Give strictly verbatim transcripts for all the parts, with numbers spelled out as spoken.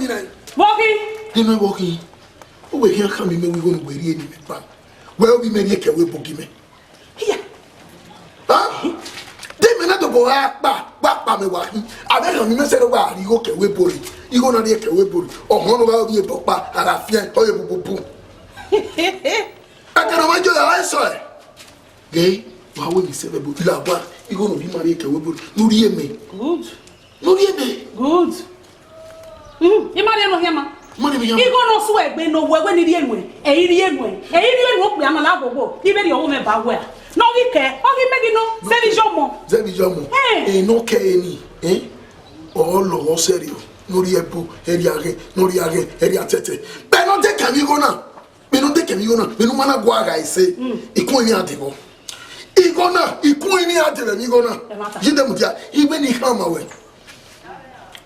Vbọghi? Nene vbọghi? Uwẹ khian khama imẹ wẹ igho ne uwẹ rhie ne imẹ ba. Wẹ ovbi mẹ rhie ke ẹvbo ebo gi mẹ. Iya. Ha? De mẹ na dobọ gha kpa, wa kpa mẹ wa hin. Avbe khama imẹ sẹrriọ wa rhie igho ke ẹvbo ebo rre. Igho na rhie ke ẹvbo ebo rre. Ọmọ ne ọ gha ovbi ebo kpa, a gha fian, ọ ye bububu. Ẹkẹnẹ ọ ma jọ ya ẹsọe. Ghe, wa wẹ ne isẹvẹ ebo, la wa, igho ne ovbi ima rhie ke ẹvbo ebo rre. Ne u rhie mẹ. Good. Ne u rhie mẹ. Good. Mm, ima rhie ne ọ hian ma. Ma rhie mẹ hian ma. Igho ne ọ suẹ egbe ne ọ wẹ wẹ ne I rhie nuẹn, ẹ i rhie nuẹn, ẹ i rhie nuẹn okpia na la ghogho, I vbe rhie ọmọ mwẹ ba wẹ a. Ne ọ ghi kẹ, ọ ghi mẹ ghi nọ, zẹ vbe iye ọmọ. Zẹ vbe iye ọmọ. Ẹn. Ẹ ne ọ kẹ ẹre ni, ẹn? Ọ lọghọ sẹrriọ, ne ọ rhie ẹbo, ẹ rhie aghẹn, ne ọ rhie aghẹn, ẹ rhie atẹtẹ. Bẹghe ne ọ dekẹ emwi igho na. Vbene ọ dekẹ emwi igho na, vbene u ma na gua gha ẹse, ikun emwi a dee vbọ. Igho na, ikun emwi a dee vbe emwi igho na. Ẹ ma ta. Yi de mudia, igbe ni khama wẹ.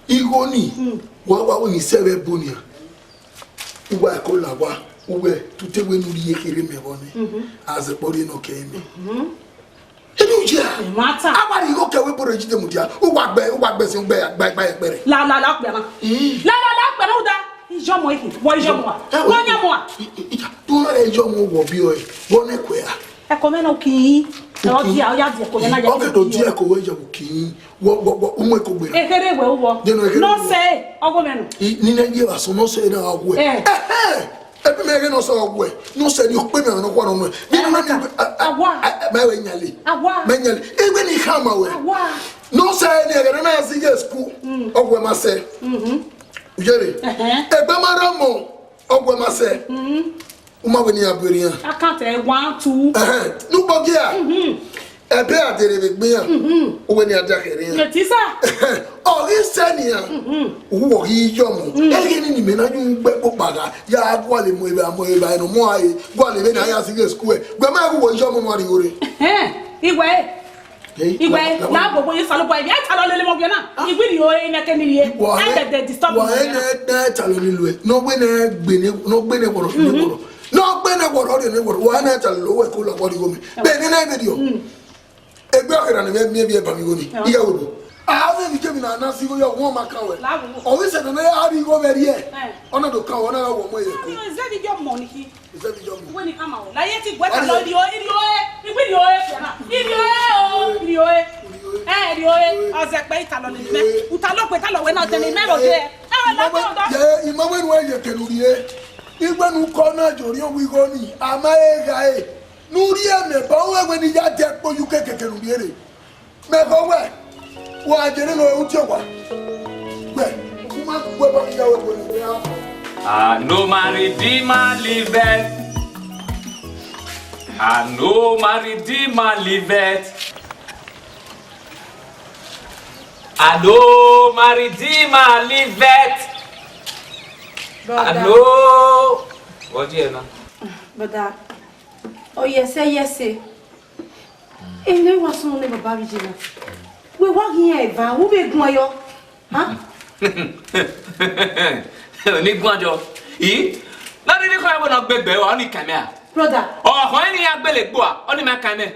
Igho ni, wa wa wẹ ne isẹvẹ ebo nian. Uwa ẹko la wa, uwẹ tute wẹ ne u rhie kherhe mẹ vbọ nẹ. A zẹ kpọ rhie ne ọ kẹ mẹ. Enu ya. Ẹ ma ta. A wa rhie igho ke ẹvbo ebo rre yi de mudia. Uwa gbe, uwa gbe sin, u gbe, gba, gba, gba ẹkpẹrẹ. La, la, la, ọkpia na. La, la, la, ọkpia na, uda. Iyọmọ ehe, wọ iyọmọ a. Wọ iyọmọ a. Iyọmọ wọ bi ọe, wọ ne kue a. Ẹko mwẹ na uki. Ọ dia, ọ ya dia ẹko mwẹ na ya. Ọ ke do dia ẹko wẹ ya uki. Wọ, wọ, wọ, u mu ẹko gbe. Ekherhe wẹ u wọ. Nọ sẹ, ọgho mwẹ nọ. Ni ne ye vba sọ nọ sẹ na ọghuẹ. Ẹhẹ. Ebi mẹ ghe ne ọ sẹ ọghuẹ, ne ọ sẹ ne okpia mwẹ nọ khuan nọ nuẹ. Vbene na ni, awa. Mẹ wẹ yan le. Awa. Mẹ yan le. Igbe ni khama wẹ. Awa. Ne ọ sẹ ne ẹghẹ ne a na zighe school, ọghuẹ ma sẹ. U yere? Egbe ma rre ọmọ, ọghuẹ ma sẹ. U ma wẹ ne iran bu erian. Akantẹ one, two. Ẹhẹn, ne u kpọ gia. Ẹbe a dere vbe egbe iran, u wẹ ne iran dia khẹ rre iran. Ọ ghi sẹ nian, u wẹ ọ ghi yọ mu. Ẹghẹ nii ne imẹ na yu gbe kpokpa gha, ya gualọ mu evba, mu evba ne ọ mu a re, gualọ vbene a ya zighe school ẹ. Gu ma gu wẹ yọ mu ne uwa rhie igho rre. Iwẹ, iwẹ, la gbogbo ye Osanobua, iwẹ, ẹ ta lọ lele mọ ọghe na. Iwẹ rhie igho rre, imẹ ke ni rhie. Ẹ dẹ disturb me. Wa ẹ nẹ, ẹ ta lọ lele uẹ. Ne ọ gbe nẹ gbe ne, ne ọ gbe nẹ wọrọ, ne wọrọ. Ne ọ gbe nẹ wọrọ, ne wọrọ. Wa nẹ ẹ ta lọ wẹ ko la wọrọ igho mẹ. Bẹghe ne ẹ vbe rriọ. Egbe ọkherha ne mẹ miẹn vbe ba mi igho ni, ighẹ wẹ bo. A vbe vbe ikemi na na si igho ya, wọn ma kan wẹ. Ọ vbe sẹ ne a rhie igho vbe rriẹ. Ọ na do kan wẹ, ọ na gha wọ ọmọ ye ko. Zẹ vbe iye ọmọ ni khin. Zẹ vbe iye ọmọ. Uwẹ ni khama wẹ. La ye ti guẹ ta lọ, irioe, irioe, iwẹ irioe fiana. Irioe o, irioe. Ẹ, irioe. Ọ zẹ kpẹ, i ta lọ ni mẹ. U ta lọ kpẹ, ta lọ wẹ na tẹ ni mẹ ro je. Ẹ, la ko do. Ye, imọ wẹ nu ẹ ye kẹnu rhie. Iwẹ nu kọ na jọ rhie owa igho ni, a ma he gha ẹre. Ne u rhie mẹ ba, u wẹ ne I ya dẹ kpo ye uke kẹkẹ ne u rhie rre. Mẹ khọ wẹ, wa jere ne u tie owa. Wẹ, u ma gu wẹ ba ya wẹ wẹ ne u ya. I know my Redeemer liveth. I know my Redeemer liveth. I know my Redeemer liveth. I know. What do you know? Brother, oh yes, eh, yes, eh. Ene wa sunu ne baba vbe iye na. Wẹ wa ghi rẹn eva, u vbe guan yọ. Ha? Ni guan yọ. I? Na ni ni kọ ẹvbo na gbegbe, ọ ni kan mẹ a? Brother. Ọ, ọ ni ya gbele gbo a, ọ ni ma kan mẹ.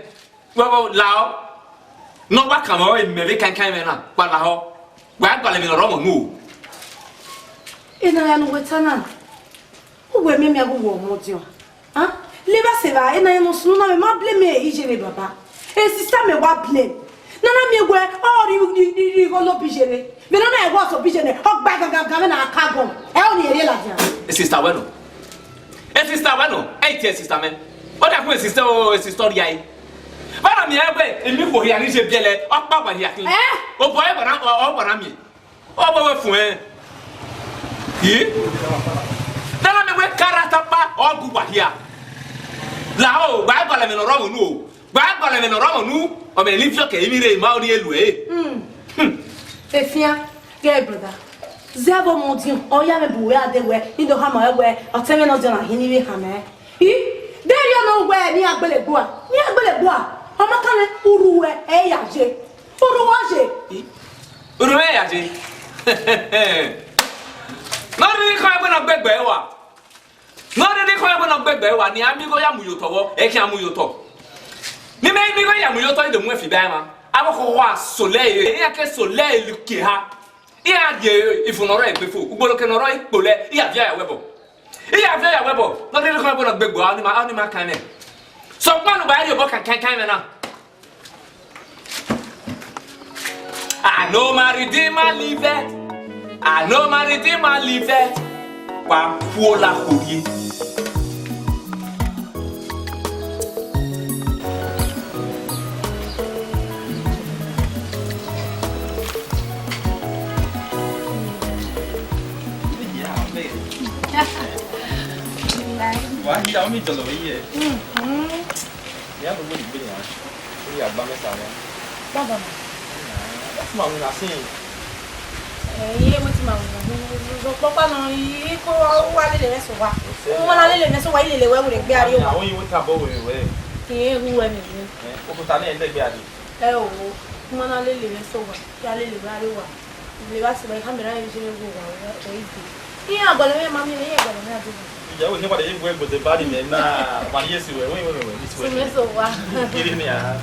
Wẹ, wẹ, lahọ. Ne ọ wa kan mẹ, ọ mẹ vbe kankan mẹ na, wa lahọ. Wa gualọ emwi ne ọ rre ọmọ unu o. Ena ya ne uwẹ ta na, uwẹ miẹn miẹn ghe uwẹ ọmọdiọn. Ah, leba sẹ evba, ena ya ne ọ sunu na, mẹ ma blame e iye vbe baba. E sister mẹ wa blame. Nana miẹn wẹ, ọ rhie, rhie, rhie, rhie igho ne ọ biẹ iye vbe. Vbene ọ na ẹghẹ ọsẹ ọ biẹ iye nẹ, ọ gba gangan vbe na ka gọn. Ẹ ọnii rhie ladian. E sister wẹ nọ. E sister wẹ nọ. Ẹ i tie e sister mẹ. Ọ da kun e sister o, e sister ọ rhia e. Vbene ọ miẹn wẹ, emwi khuo hia ni ye biẹlẹ, ọ kpa wa hia khin. Eh? Obọ ẹ gbara, ọ, ọ gbara miẹn. Ọ wẹ wẹ fun ẹn. Yi? Nana miẹn wẹ character kpa, ọ gu wa hia. Lahọ, wa gualọ ẹmwẹ ne ọ rre ọmọ unu o. Wa gualọ ẹmwẹ ne ọ rre ọmọ unu, ọ mẹ ne iviọ kẹ emwi rre ma ọ rhie lu ẹre. Hmm. Efian, ghẹ brother. Zẹ vbe ọmọdiọn, ọ ya mwẹ bu wẹ a dee wẹ, I do khama ruẹ wẹ, ọtẹn mwẹ ne ọdiọn na hin ne I vbe khama ẹn. I, de erriọ ne ọ wẹ ne iran gbele gbe ua, ne iran gbele gbe ua, ọ ma kan mwẹ, urhu ruẹ ẹ i ya ye. Urhu ruẹ ọ ye. Urhu mwẹ ya ye. Ne ọ rhirhi khọn ẹvbo ne ọ gbegbe ẹre ua. Ne ọ rhirhi khọn ẹvbo ne ọ gbegbe ẹre ua, ne iran miẹn igho ya mu ye otọ vbọ, ẹ i khian mu ye otọ. Ne imẹ miẹn igho ya mu ye otọ, I do mu ẹn fi ba ẹmwẹ. Avbe ọkhọkhọ a solo ẹre, iran ke solo ẹre kie eha. Iran ye ifun ne ọ rrọọ egbe fo, ugboloke ne ọ rrọọ ikpolẹ, iran viọ ya wẹ bọ. Iran viọ ya wẹ bọ, ne ọ rhirhi khọn ẹbọ ne ọ gbe gbe, ọnii ma, ọnii ma kan mwẹ. Sokpan ne uwa rhie obọ kan kan kan mwẹ na. A no ma redeem ma live. A no ma redeem ma live. Wa kuo la khorie. Wa hia, ọ miẹn idọlọ vbe ye. Mhm. Ya do wẹ egbe ya. Ẹ ya gba mẹ sa nẹ. Baba ma. Ẹ ti ma winna sin. Ẹ, iye mo ti ma winna. Kpọkpa nọ, i ko wa lele mwẹ sẹ owa. Mo ma na lele mwẹ sẹ owa, i lele wẹ werriegbe a rrie owa. Àwọn yìí wọ́n tàbọ̀ wẹ̀ wẹ̀. Kì í hu ẹmwẹ mi. Ẹ, o kò ta ní ẹ̀ẹ́dẹ́gbẹ́ àdì. Ẹ o, mo ma na lele mwẹ sẹ owa, kí a lele wẹ a rrie owa. Lele vbe a sẹ owa, I khama erha mwẹ vbe iye mwẹ vbe owa, ọ i de. Iran gualọ mwẹ ma miẹn mwẹ, iran gualọ mwẹ a dee. Ìyàwó ní padà yìí gbọ́ ẹgbẹ̀tẹ̀ bá nìyẹn náà, wà ní yẹn sì wẹ̀, wẹ̀, wẹ̀, wẹ̀, ní sì wẹ̀. Sùnmí sẹ owa. Kiri ni a.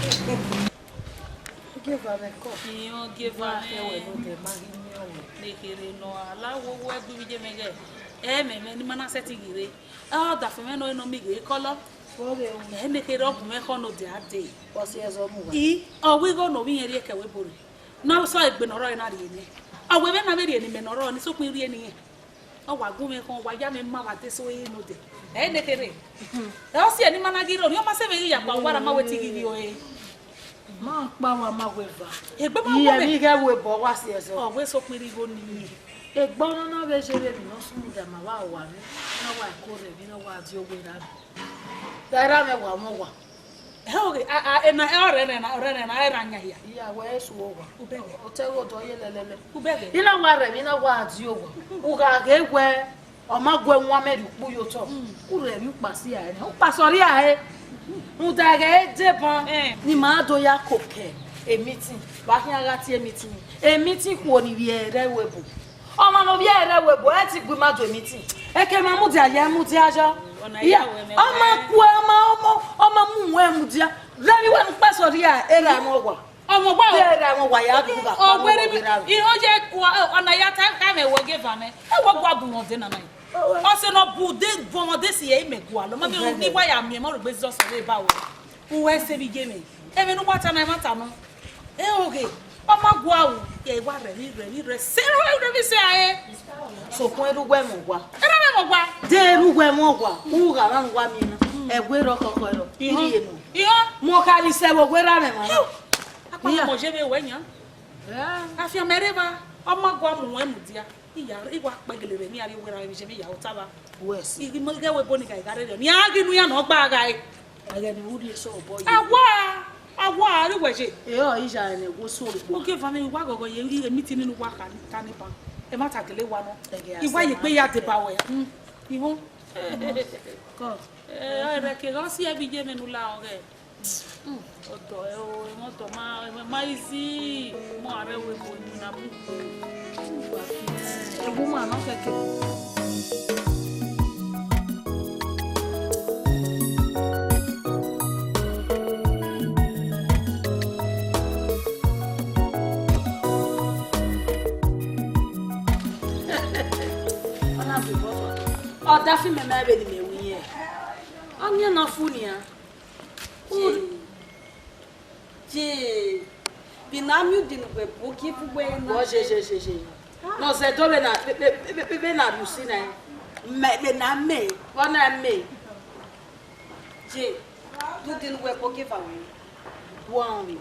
Give am a cup. Iran give am a. Wa kẹ wẹ no de ma ghi miẹn wẹ. Nekere nọ, a la wo wo ẹgbẹ vbe iye mwẹ ghẹ. Ẹ mẹ, mẹ ni ma na sẹtin ghi rre. Ẹ, ọdafẹn mwẹ nọ, nọ mi ghe kọlọ. Ẹ nekere ọgwụ mwẹ khọ nọ dia dee. Ọ si ẹzọ mu wa. I, ọ wẹ igho ne ovbi irẹn rhie ke ẹvbo ebo rre. Ne ọ sẹ egbe ne ọ rrọọ na rhie nẹ. Ọ wẹ vbene a vbe rhie ne imẹ ne ọ rrọọ, ne I sokpan rhie ne irẹn. Ọ wa gu mwẹ khọn, ọ wa ya mwẹ ma vbe adesẹ ọre nọ dẹ. Ẹ nekere. Ẹ, ọ si ẹre ne ima na ghi rre, ọ ma sẹ vbe ghi ya kpa owa ra ma wẹ te I ghi rhie ọre. Ma kpa wa ma wẹ eva. Egbe ma wẹ. Iye mwẹ. Vbe ighe ẹvbo ebo wa si ẹzọ. Ọ wẹ sokpan rhie igho ne irẹn. Egbe ọnọna vbe ye vbe emwi ne ọ sunu da ma vbe owa mwẹ. Ne ọ wa ko rre emwi ne ọ wa die owa erha mwẹ. Erha mwẹ wa mwẹ owa. Ẹ, oghe, a, a, ena, ẹ, ọrẹre na, ọrẹre na, ẹ ra yan hia. Iya, wẹ ẹ su owa. Ubẹghe. Otẹghe odọ ye lẹlẹlẹ. Ubẹghe. I na wa rre emwi, I na wa die owa. U gha ghe wẹ, ọ ma gu ẹwaẹn mwẹ rhie ukpu ye otọ. Mm. U rre emwi ukpasẹ irae nẹ. Ukpasẹ ọrriae. Rhunmwuda ẹghẹ e deba, eh, ne ima do ya koko e meeting. Vbe a khian gha tie meeting. E meeting khuo ni vbe ẹre ẹvbo ebo. Ọmwa ne ovbi ẹre ẹvbo ebo, ẹ ti gu ima do e meeting. Eke ma mudia ye, mudia yọ. Ọna. Iya, ya wẹ mẹ ọ ma wẹ. Ku, ọ ma, ọ ma, ọ ma mu wẹ mudia. Rẹn ni wẹ mu kpẹsẹ ọrriae, erha mwẹ owa. Ọmọ wa o. Erha mwẹ owa ya du gha. Ọ wẹ rẹ mi, iran ye, ọna ya ta, ta mẹ wẹ ogieva mẹ. Ẹ wẹ gua bu wọn de nana. Ọ wẹ. Ọ sẹ ne ọ bu de, bu wọn de si ẹ, imẹ gualọ. Ma mi ni wa ya miẹn, ma rhogbe zọ sẹ vbe ba wẹ. U wẹ sẹ vbe iye mwẹ. Ẹmwẹ ne uwa ta na, ẹmwata nọ. Ẹ oghe, ọ ma gua ru, ya i wa rẹ emwi, rẹ emwi, rẹ sẹ, rẹ emwi sẹ a re. Sokpan erha uwẹ mwẹ owa. Erha mwẹ mwẹ owa. De erha uwẹ mwẹ owa, u gha na ne uwa miẹn na. Ẹwe rọ khọkhọ rọ, I rhie nọ. Ihọ. Mẹ ọ kha ni sẹ vbe owa erha mwẹ mwa na. Akpọnmwẹ mọ ye vbe wẹ yan. Afianma rre evba, ọ ma gua mu wẹ mudia. Iya, I wa kpẹgele rẹ emwi a rrie owa erha mwẹ vbe iye mwẹ ya otọ vba. Wẹ sẹ. I ghi mu ighẹ wẹ ebo ni gha, I gha rherriọ. Ne iran ghi nu iran ne ọ gba gha re. Ẹghẹ ne u rhie sẹ obọ ye. Awa, awa, a rre uwẹ ye. Ẹ ọ, iya ẹnẹ wo so rugbo. Ogieva mwẹ, wa ghọghọ ye, I rhie meeting ne uwa kha ni, ta ni ban. Ẹmwata gele wa nọ. Ẹghẹ I wa ye egbe ya deba wẹ. Mm, ihọ. God. Ẹ, ọ rẹ ke, ọ si ẹvbo iye mwẹ ne u la ọghẹ. Mm, ọdọ ẹ o, ẹmwẹ ọdọ ma, ẹmwẹ ma easy. Mọ arẹ wẹ ebo ni na bu. Ẹvbo ma nọ kẹkẹ. Ọ na bu bọtọ. Ọdafẹn mẹ ma vbe ne imẹ ru irẹn. Ọnii na fu nian. Ye, ye, vbe na miẹn ude ne uwẹ bu ogieva uwẹ na. Ọ ye, ye, ye, ye. Ah. Ne ọ zẹdẹ vbe na, vbe, vbe, vbe, vbe na rhie usi na. Mẹ, vbe na mẹ. Vbe ọ na mẹ. Ye, de ude ne uwẹ bu ogieva wẹ. Wa ọnii.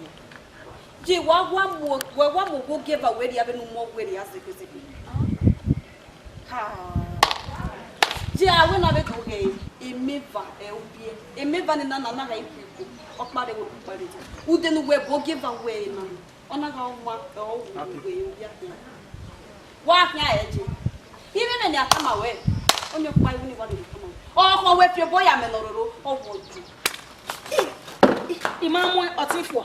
Ye, wa, wa mu, wẹ wa mu ogieva wẹ rhia vbene u mu wẹ rhia zegbe zegbe. Ha. Ye, a wẹ na vbe do ghe emeva ẹ ubiẹ. Emeva ne na na na gha ikun ikun. Ọkpa rre wẹ ọkpa rre. Ude ne uwẹ bu ogieva wẹ na. Ọ na gha ọmwa, ọ wu wẹ ovbi afian. Wa khian ẹ je. Ivbi mwẹ ne a tama wẹ. Ọni ọkpa ivbi ni wa do tama wẹ. Ọ khọ wẹ fi obọ ya mẹ ne ọ roro, ọ wọ ju. I, i, I ma mu ọtẹn fua.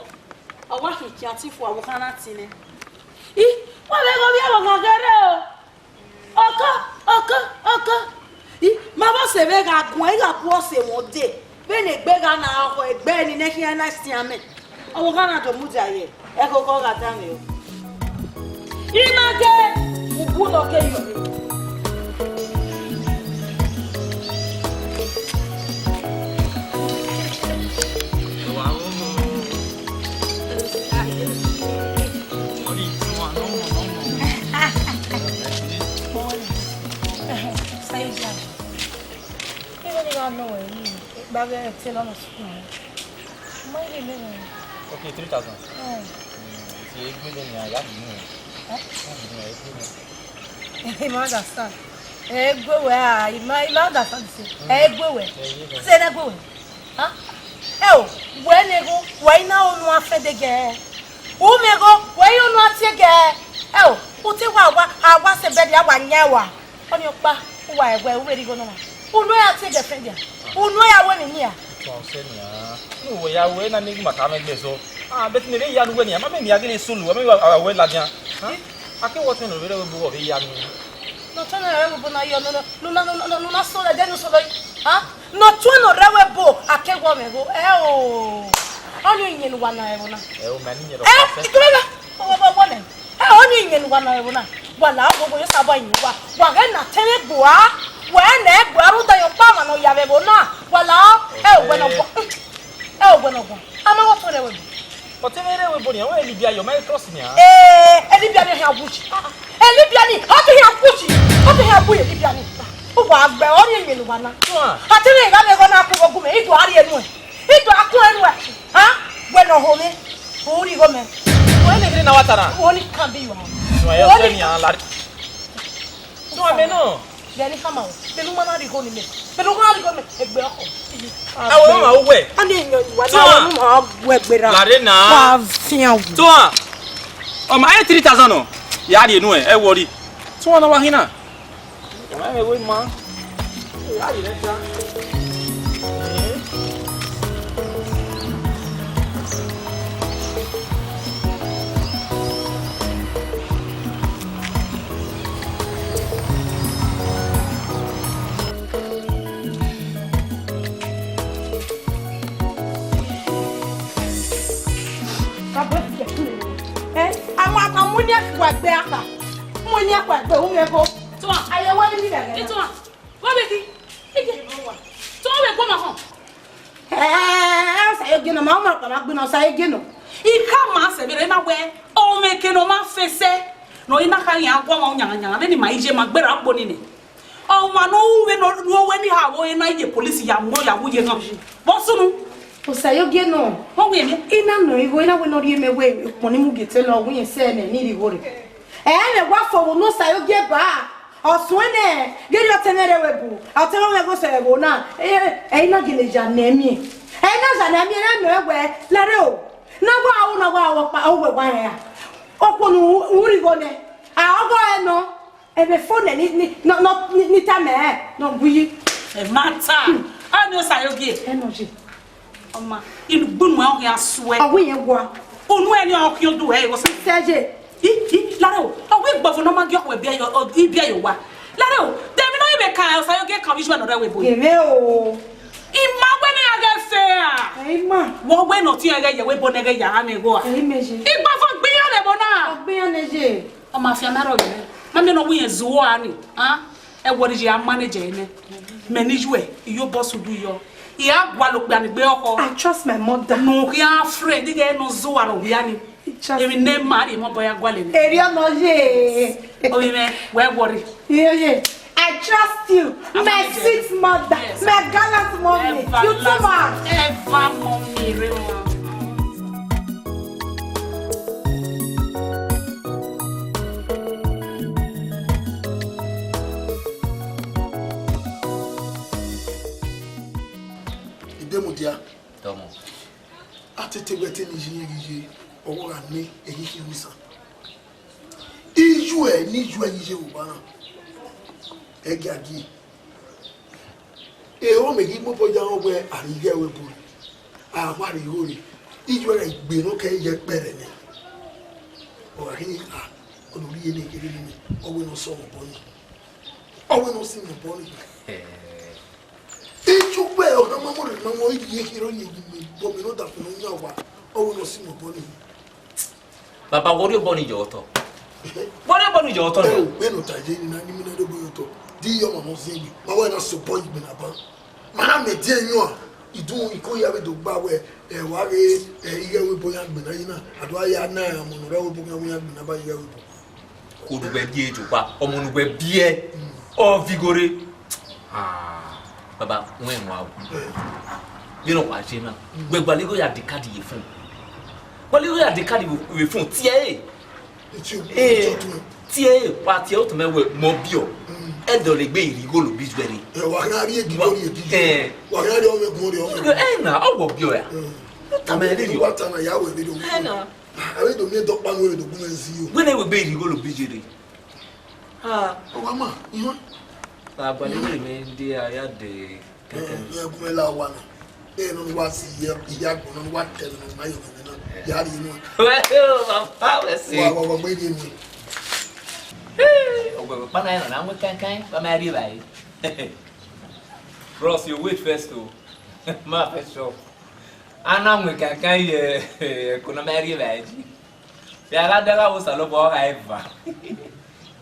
Ọ wa khin khian ọtẹn fua, vbe ọ kha na tin nẹ. I, wa vbe ghe ovbi ẹvbo ghan ghe rre o. Ọkọ, ọkọ, ọkọ. I, ma vbe ọse vbe gha guan, I gha bu ọse mwẹ ode. Vbene egbe gha na khọ egbe ni ne khian na sian mẹ. Ọ vbe ọ gha na do mudia ye, ẹghẹ ọkọ gha dan mwẹ o. I ma ghe. Uwẹ nọ ke yọ. Even if I know where you, but I tell on the school. Mind you, never. Okay, three thousand. Oh. Mm, it's a good thing, yeah, yeah, you know. Huh? Yeah, you know, it's good thing. He ma understand. Egbe wẹ a, he ma, he ma understand say. Mm. Egbe wẹ. Yeah, yeah, yeah. Say egbe wẹ. Huh? Ẹ o, wẹ ne go, wẹ i na onu afe de gẹ. U mẹ go, wẹ i onu atie gẹ. Ẹ o, u te wa wa, a wa se bed, a wa nya wa. Ọni ọkpa, uwa ẹwẹ, u vbe rhie igho nọ na. Unu ya tie girlfriend ya. Unu ya wẹ mi nia. Tọ sẹ nia. Nu wẹ ya wẹ na ni ma ka mẹ gbe so. Ah, but me ya nu wẹ nia. Ma me nia gele sulu, ma me wa wẹ ladian. Ha? A ke wọ tẹ nọ rẹ wẹ bu wẹ ya nu. Nọ tẹ nọ rẹ wẹ bu na yọ nọ nọ nọ nọ nọ so de nu so de. Ha? Nọ tẹ nọ rẹ wẹ bu a ke wọ mẹ go. Ẹ o. Ọni iyẹn wa na ẹ wọ na. Ẹ o, ma ni yẹn rọ. Ẹ, ikẹmẹ na. Wọ wọ wọ nẹ. Ẹ, ọni iyẹn ne uwa na ẹvbo na. Wa la ogogo yo sabọ yin uwa. Wa ghẹ na tẹn vbe gbe ua. Wa ẹ na gbe ua rhunmwuda yọ ọkpa ọmwa ne ọ ya vbe ẹvbo na. Wa la ọ. Ẹ, owẹ ne ọ guan. Ẹ, owẹ ne ọ guan. A ma wọ tọn rẹ ẹvbo. Ọ te vbe rre ẹvbo nian, wẹ Elibia yọ, ma trust nian. Ee, Elibia ni ọ khian wu yi. Elibia ni, ọ te khian wu yi. Ọ te khian wu yi Elibia ni. Uwa gbe ọni iyẹn ne uwa na. Tuan. A te vbe gha vbe ẹghọ na ku vbe gu mẹ, ido a rhie nuẹn. Ido a kun ẹnu ẹ, ha? Wẹ ne ọ ho mwẹ, u rhie igho mẹ. Wẹ ne giri na wa ta na? Wẹ ni kan bi yo. Wẹ ni kan. Tun amẹ nọ. Vbe ne khama o, vbe ne u ma na rhie igho ni mẹ, vbe ne u ma na rhie igho mẹ, egbe ọkọ. Awe ma uwẹ. A ni yan wa na, ma uwẹ gbera. Lare na. Wa fian wu. Tuan. Ọ ma e three thousand nọ. Ya rhie nuẹn, ẹ wọrri. Tuan na wa hin na. Ọmwa mwẹ vbe ima, a ghi rẹn ta. Ẹ, àwọn àkànmú ní ẹ̀fọ́ ẹgbẹ́ àkà, mú ní ẹ̀fọ́ ẹgbẹ́ òun ẹ̀kọ́. Tuan. Àyẹ̀wò ẹni nílẹ̀ rẹ̀. Tuan. Wa be ki. Ege. Tuan be gbọmọ họn. Ẹ, ẹ, ẹ, Osayogie nọ, ma, ma, ma, ma gbọmọ Osayogie nọ. Ika ma sẹ vbe rẹ na wẹ, ọmọ eke ne ọ ma fẹsẹ, ne ọ i na kha yan guọmọ yangan yangan, vbene ima i ye ma gberra kpo nene. Ọmwa ne ọ ru vbe ne ọ ru owẹ ni ha vbe na ye police ya mu ya wu ye na. Vbọ sunu? Osayogie nọ. Ọ wẹ mi. I na nọ igho, I na wẹ ne ọ rhie mẹ wẹ ukpọn ni mu gie te lọ, wẹ sẹ nẹ, ne I rhie igho rre. Ẹ, mẹ wa fo vbe unu Osayogie ba. Ọ suẹn nẹ, ghe rhie ọtẹn mwẹ rre ẹvbo, ọtẹn mwẹ ghe Osayogie na, ẹ, ẹ, I na gele ya nẹ miẹn. Ẹ, I na ya nẹ miẹn, ẹ, mẹ wẹ, lare o. Na wa ru, na wa ru ọkpa, ọ wẹ wa rẹn ra. Okhuo ne u rhie igho nẹ, a, ọgọ ẹ nọ. Ẹmwẹ fo nẹ ni, ni, nọ, nọ, ni, ni tama ẹre, ne ọ gu yi. Ẹ ma ta. Hmm. A ni Osayogie. Ẹ nọ je. Ọ ma, inu gbunu ẹ ọ khian suẹ. Ọ wẹ iyẹn gua. Unu ẹre ni ọ khian odu ẹ, ọ sẹ. Sẹ je. I, i, lare o. Ọ wẹ igbọvu ne ọ ma gie ọkhuẹ biẹ yo, ọ, ibiẹ yo wa. Lare o. De emwi ne ọ i vbe ka Osayogie kan vbe iju ẹnọ rre ẹvbo. Yẹmẹ o. I ma wẹ ne a ghẹ fe a. Ẹ i ma. Wọ wẹ ne ọ tiẹn ghẹ ye ẹvbo ne ghẹ ya gha mwẹ igho a. Ẹ i mẹ je. Igbọvu gbe iran vbe ẹvbo na. Ọ gbe iran nẹ je. Ọ ma fian na rrọọ vbe nẹ. Ma miẹn ne ọ wẹ irẹn zuọ a ni, a? Ẹ wọrri ye a manage ẹre nẹ. Mẹ ne iyuẹ, iyobọ sẹ udu yọ. I gha gualọ okpia ni gbe ọkhọ. I trust my mother. Ne u khian friend, ighẹ ne ọ zẹ uwa rre ọvia ni. I trust. Emwi ne ma rhie mẹ obọ ya gualọ nẹ. Erriọ nọ ye. Ovbi mwẹ, wẹ wọrri. Yeah, yeah. I trust you, my sweet mother, my gallant mommy. You too much. Ever mommy, real one. Idemudia. Tọmọ. A te te wẹ te ne iye irẹn ghi ye, ọvbokhan ne ẹre ghi khian osa. Iyuẹ ne iyuẹ ghi ye vbe owa na. Ẹ gia gie. Ero mẹ ghi mobọ ya rẹn wẹ a rhie igho ẹvbo rre, a wa rhie igho rre, iyuẹ gha gbe ne ọ kẹ ye kpẹrẹ nẹ. Ọ gha khin kha, ọ do rhie ne kherhe nene, ọ wẹ ne ọ sẹ ọmọ obọ nii. Ọ wẹ ne ọ sẹ ọmọ obọ nii. Iye uwẹ ọna ma mọ rẹ ma mọ, iye kherhe ọ ye gu mẹ obọ mẹ ne ọ da fẹn ne ọ yan owa, ọ wẹ ne ọ sẹ ọmọ obọ nii. Baba, wẹ ọ rhie obọ nii yọ otọ. Wẹ rhie obọ ni yọ otọ nẹ? Ẹ o, vbene ọ ta ye na, ni mi na rhie obọ ye otọ. Di iye ọmwa ne ọ ziẹn egbe, ma wẹ na sẹ obọ ye egbe na ban. Ma na mẹ ediọn iyuan, idun iko hia vbe do gba wẹ, ẹ, wa ghe, ẹ, ighe ẹvbo ebo yan gbe na yi na, a do ya na ọmọ ne ọ rre ẹvbo ebo yan wẹ yan gbe na ba ighe ẹvbo ebo. Khuo ne uwẹ biẹ jokpa, ọmọ ne uwẹ biẹ, ọ vighore. Ah, baba, wẹ ẹmwẹ aro. Vbene ọ wa ye na, wẹ gualọ igho ya de card ye phone. Gualọ igho ya de card vbe phone, tie ẹre. Tie ẹre, wa tie ẹre, u tama wẹ mẹ ọ biẹ ọ. Ẹdẹ ọ legbe irigho lo bi juẹ rre. Ẹ, wa khian rhie egi, wa rhie egi. Ẹ. Wa khian rhie ọmọ ẹgun, rhie ọmọ ẹgun. Ẹ na, ọ wẹ ọ biẹ ọ ra? U tama ẹre rhie. Wa tama ya wẹ vbe do. Ẹ na. Avbe do miẹn dọkpa nu vbe do gu mwẹ zẹ o. Wẹ ne wẹ gbe irigho lo bi juẹ rre. Ah, ọ wa ma, ihan. Wa gualọ igho mẹ de a ya de. Ẹ, ẹ, gu mwẹ la owa na. Ẹ, nọ ne uwa si iye, iye agbọn, nọ ne uwa kẹ, nọ ne uwa yọ mwẹ na. Ya rhie enu. Wẹ o, papa, wẹ si. Wa, wa, wa, gbe rhie enu. Hey, ọgbẹgbe ọkpa na rẹn na mu kankan, wa ma rhie evbare. Bros, you wait first o. Ma first shop. A na mu kankan ye, ẹko ne ọ ma rhie evbare ji. Ya gha dagha wo Osanobua, ọ gha eva.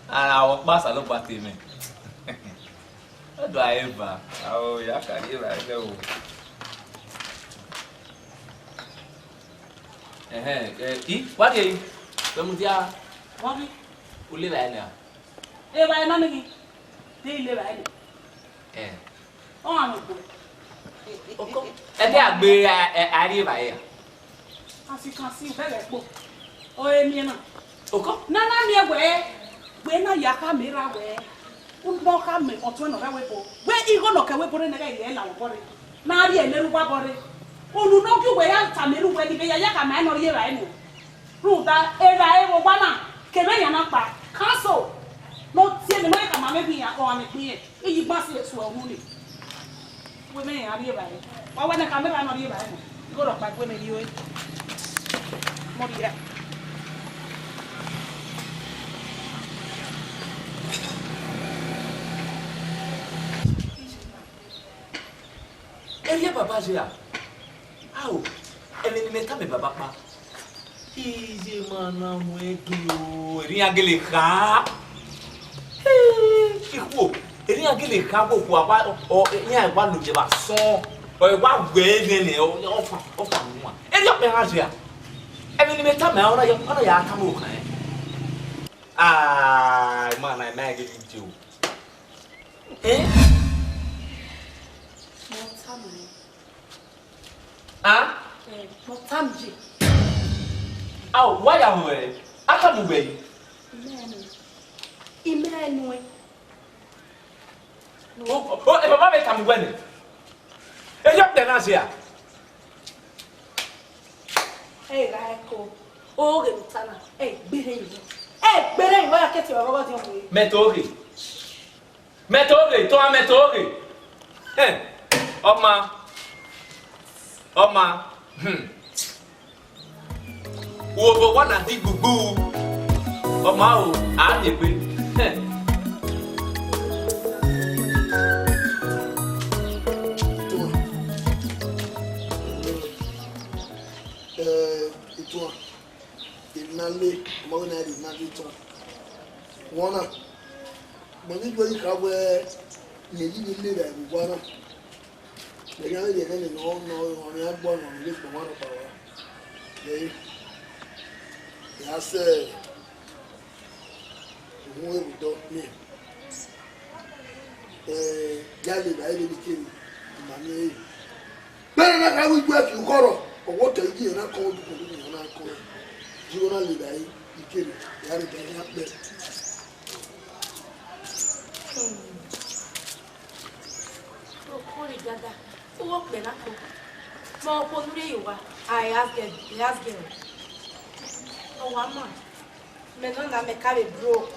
A ra vbe ọkpa Osanobua te mwẹ. Ọ do a eva. Ao, ya ka rhie evbare o. Ẹhẹn, ẹ, I, wa rhie yi. Wẹ mudia, wa rhie. U le evbare nia? Evbare na ni ghi, de I le evbare nẹ. Ẹ. Ọmwa ne okhuo. Oko. Ẹdẹ a gbe a, a, a rhie evbare ra? Asi kan si, u bẹghe ẹkpo. Ọ re miẹn na. Oko. Ne a na miẹn wẹẹ, wẹ na ya khama erha wẹẹ, u nọ khama ọtuẹn ne ọ rre ẹvbo ebo. Wẹ igho ne ọ ke ẹvbo ebo rre nẹ, ghẹ rhie la obọ rre. Ne a rhie ne erha obọ rre. Unu ne ọ gie uwẹ ya tama erha uwẹ ne I vbe ya ya khama ẹre ne ọ rhie evbare nẹ. Rhunmwuda evbare vbe owa na, kevbe iran na kpa, council, ne ọ tie mẹ, ne ọ ye khama mwẹ gbe iran, ọmwa ne gbe irẹn. Iye igban si esu unu ni. Wẹ mẹ iran rhie evbare. Wa wẹ ne khama erha ne ọ rhie evbare nọ. Igho rhọkpa, wẹ mẹ rhie ore. Mọ rhie ra. Erriọ baba ye ra? Ao, ẹmwẹ ne imẹ tama baba kpa. Iye ma na mu ẹdẹ o, erriọ iran gele kha. Ikhuo, erriọ iran gele kha, vbe okhuo a wa, ọ, iran wa lodiẹ vbe asọn, ọ wa wẹ ẹmwẹ nẹ, ọ, ọfa, ọfa ne uwa. Erriọ ọkpa iran ye ra? Ẹmwẹ ne imẹ tama, ọ na ya, ọ na ya tama okhan ẹn. Ah, ima na, ima gele je o. Eh? Mo tama ẹn. Ah? Eh, mo tama je. Ao, wa ya hu ẹre. A tama uwẹ yi. Imẹ nu. Imẹ nu ẹn. O, o, e baba vbe tama uwẹ nẹ. Erriọ ọkpa na ye ra? Ẹ gha ẹko, oghe ne u ta na, ẹ gberre yọ. Ẹ gberre yọ, ya ke tie ọghọghọ diọn mu. Mẹ to ghe. Mẹ to ghe, to a mẹ to ghe. Ẹ, ọma. Ọma. Hmm. Wo vbe owa na di gbugbu. Ọma o, a miẹn egbe. Ẹ. Ẹ, ituan, emwi ne a le, ọma wẹ ne a rhie emwi ne a le ituan. Vbọ na, mẹ ne I ghi kha wẹ, rẹn ghi vbe le vbe owa na. Mẹ khian vbe rhie ẹghẹ ne nọ, nọ, ọmwa ne a gbe ọmwa ne ọ le kpọnmwa rhọkpa wa. Ẹ, ya sẹ uhunmwu vbe odọ miẹn. Ẹ, ya le vbe a i le vbe ikere, ima miẹn ẹre. Vbene na kha wẹ igue fi ukhọrọ, ọ wẹ otọ igie na kọn, odukhunmwu na kọn. Ji igho na le vbe a i ikere, ya rhie obọ khian kpẹ. Okori dada, uwu okpẹ na ko. Ma okhuo ne u rhie ye owa, I ask girl, I ask girl. Ọ wa ma. Mẹ nọ na, mẹ ka vbe broke.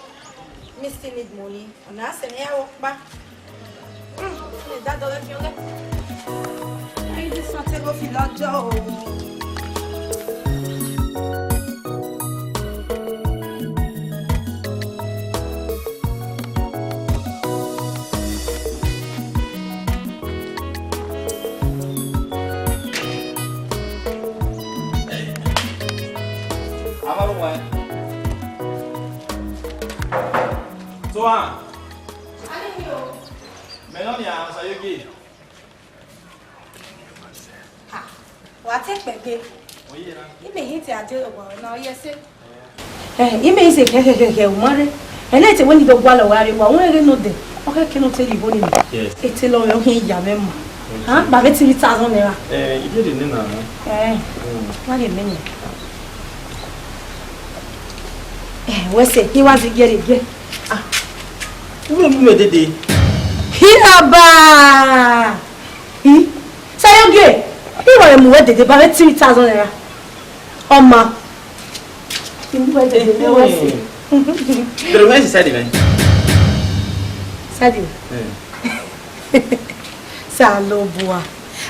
Me still need money. Ọna sẹ mẹ ya vbe ọkpa. Mm, mẹ da dọghẹ fian ghẹ. Ai, this one take off lọjọ o. Ama lo wa. Wa. Mẹ nọ nia, Osayogie. Ha, wa te kpẹgbe. Oye na. Imẹ hin te a de wa na, ọ ye ẹse. Eh, imẹ i se khẹkhẹkhẹkhẹ, u ma rre. Ẹnẹ te wẹ ne I do gualọ wa rre, wa wẹ ghe nodẹ. Ọ khẹke ne ọ te rhie igho nii. Yes. Ete lọ rẹ, ọ khian ya mwẹ ma. Okay. Ha, ba vbe three thousand naira. Eh, I did it now. Eh, Mm. wa rhie mẹ nẹ. Eh, wẹ sẹ, I wa zẹ igiẹ rhie igiẹ. Ah, u vbe mu mwẹ dede. Hia ba! Hi, Osayogie, I wa mu wẹ dede ba vbe three thousand naira. Ọ ma. I mu wẹ dede, ne wẹ sẹ. Pero me dice Sadi, man. Sadi. Eh. Osanobua.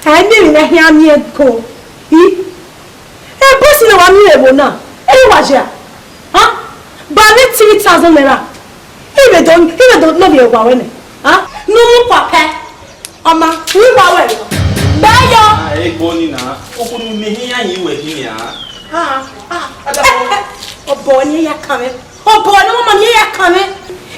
Ai, miẹn emwi ne a khian miẹn ko. I? Ẹ, boss ne wa miẹn ẹvbo na. Ẹ, wa jẹ a? Ha? Ba vbe three thousand naira. I vbe do, I vbe do, no vbe wa wẹ nẹ. Ha? Ne u mu kua pẹ. Ọ ma, u wa wẹ nọ. Gbe yọ. Ah, ẹ gbọ ni na. Okhuo ne u miẹn ehe iran yin wẹ khin nia. Ah, ah. Ọbọ ni ya kan mwẹ. Obọ ne ọmọ ni ya kan mwẹ.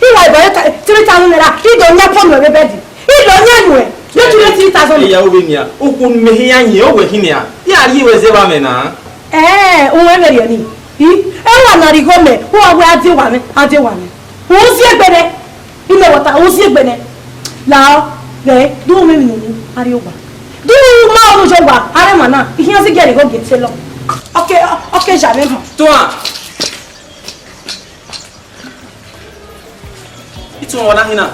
I wa ba three thousand naira, I do yan phone nuẹn vbe bed. I do yan nuẹn, vbe three thousand. Iya, ovbe nia, okhuo ne u miẹn ehe iran yin, ọ wẹ khin nia. Ya rhie wẹ zẹ vbe amẹ na. Eh, u wẹ vberriọ ni. I, ẹ wa na rhie igho mẹ, u wa wẹ a die owa mwẹ, a die owa mwẹ. U ziegbe nẹ, I mẹ wọta, u ziegbe nẹ. Lao, ghẹ, do mwẹ emwi ne u mu, a rrie owa. Do ma unu ye owa, a rre emwa na, I khian zẹ igiẹ rhie igho gie te lọ. Ọ ke, ọ ke ya mwẹ họn. Tuan. Ituan wa na hin na.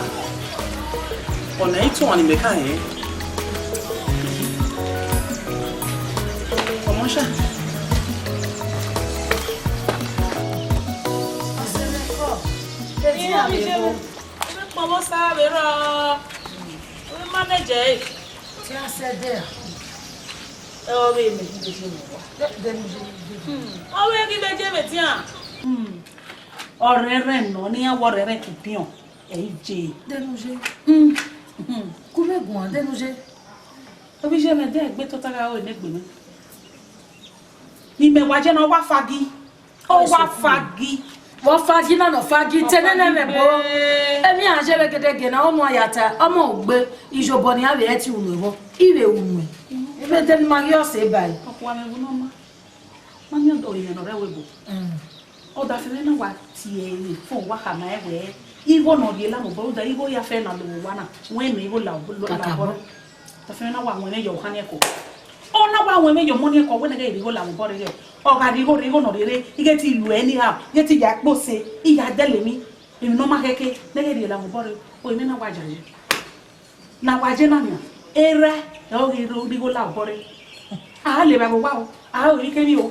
Ọna ituan ni mẹ ka rẹn. Ọmọ ṣá. Kpọnmọ sa vbe rrọọ. Manage ẹre. Te a sẹ ẹdẹ ra? Ẹ, ọ vbe mẹ ghi vbe je mwẹ owa. De, de mu je, de. Hmm. Ọ vbe ghi vbe je vbe tian. Hmm. Ọrẹrẹ nọ, ne iran wẹ ọrẹrẹ ke ubiọn, ẹ i je. De nu je. Hmm. Hmm. Ku vbe guan, de nu je. Ovbi iye mwẹ, de egbe tota gha ru ne egbe mwẹ. Ne imẹ wa je na, ọ wa fagi. Ọ wa fagi. Vbe ọ fagi na, ne ọ fagi, te nene mwẹ bo. Emwi iran ye vbe gedege na, ọnua ya ta, ọmọ ugbe, iyobọ ne iran vbe ẹti unu ẹvbo, I vbe unu. Vbe de ne ima ghi ọse ba ẹre. Ọkhuamwẹ vbe ne ọ ma. Ma miẹn ọdọ ọre mwẹ ne ọ rre ẹvbo ebo. Mm. Ọdafẹn mwẹ na wa tie ẹre fo, wa khama ẹre wẹẹ, igho ne ọ rhie la mẹ obọ, rhunmwuda igho ya fẹ na lo vbe owa na, wẹ mẹ igho la obọ, la obọ rre. Ọdafẹn mwẹ na wa ru ẹmwẹ ye ọkhan ni ẹko. Ọ na wa ru ẹmwẹ ye ọmọ ni ẹko, wẹ ne ghẹ rhie igho la vbe obọ rre. Ọ gha rhie igho, rhie igho ne ọ rre, I ghẹ te lu ẹre anyhow, I ghẹ te ya kpose, I ya dẹle emwi, emwi ne ọ ma khẹke, ne ghẹ rhie la vbe obọ rre, o, emwi na wa yayi. Ne a wa ye na nian, erha ọre ọ ghi rhie igho la obọ rre. A le vbe owa o, a ru emwi kemwi o,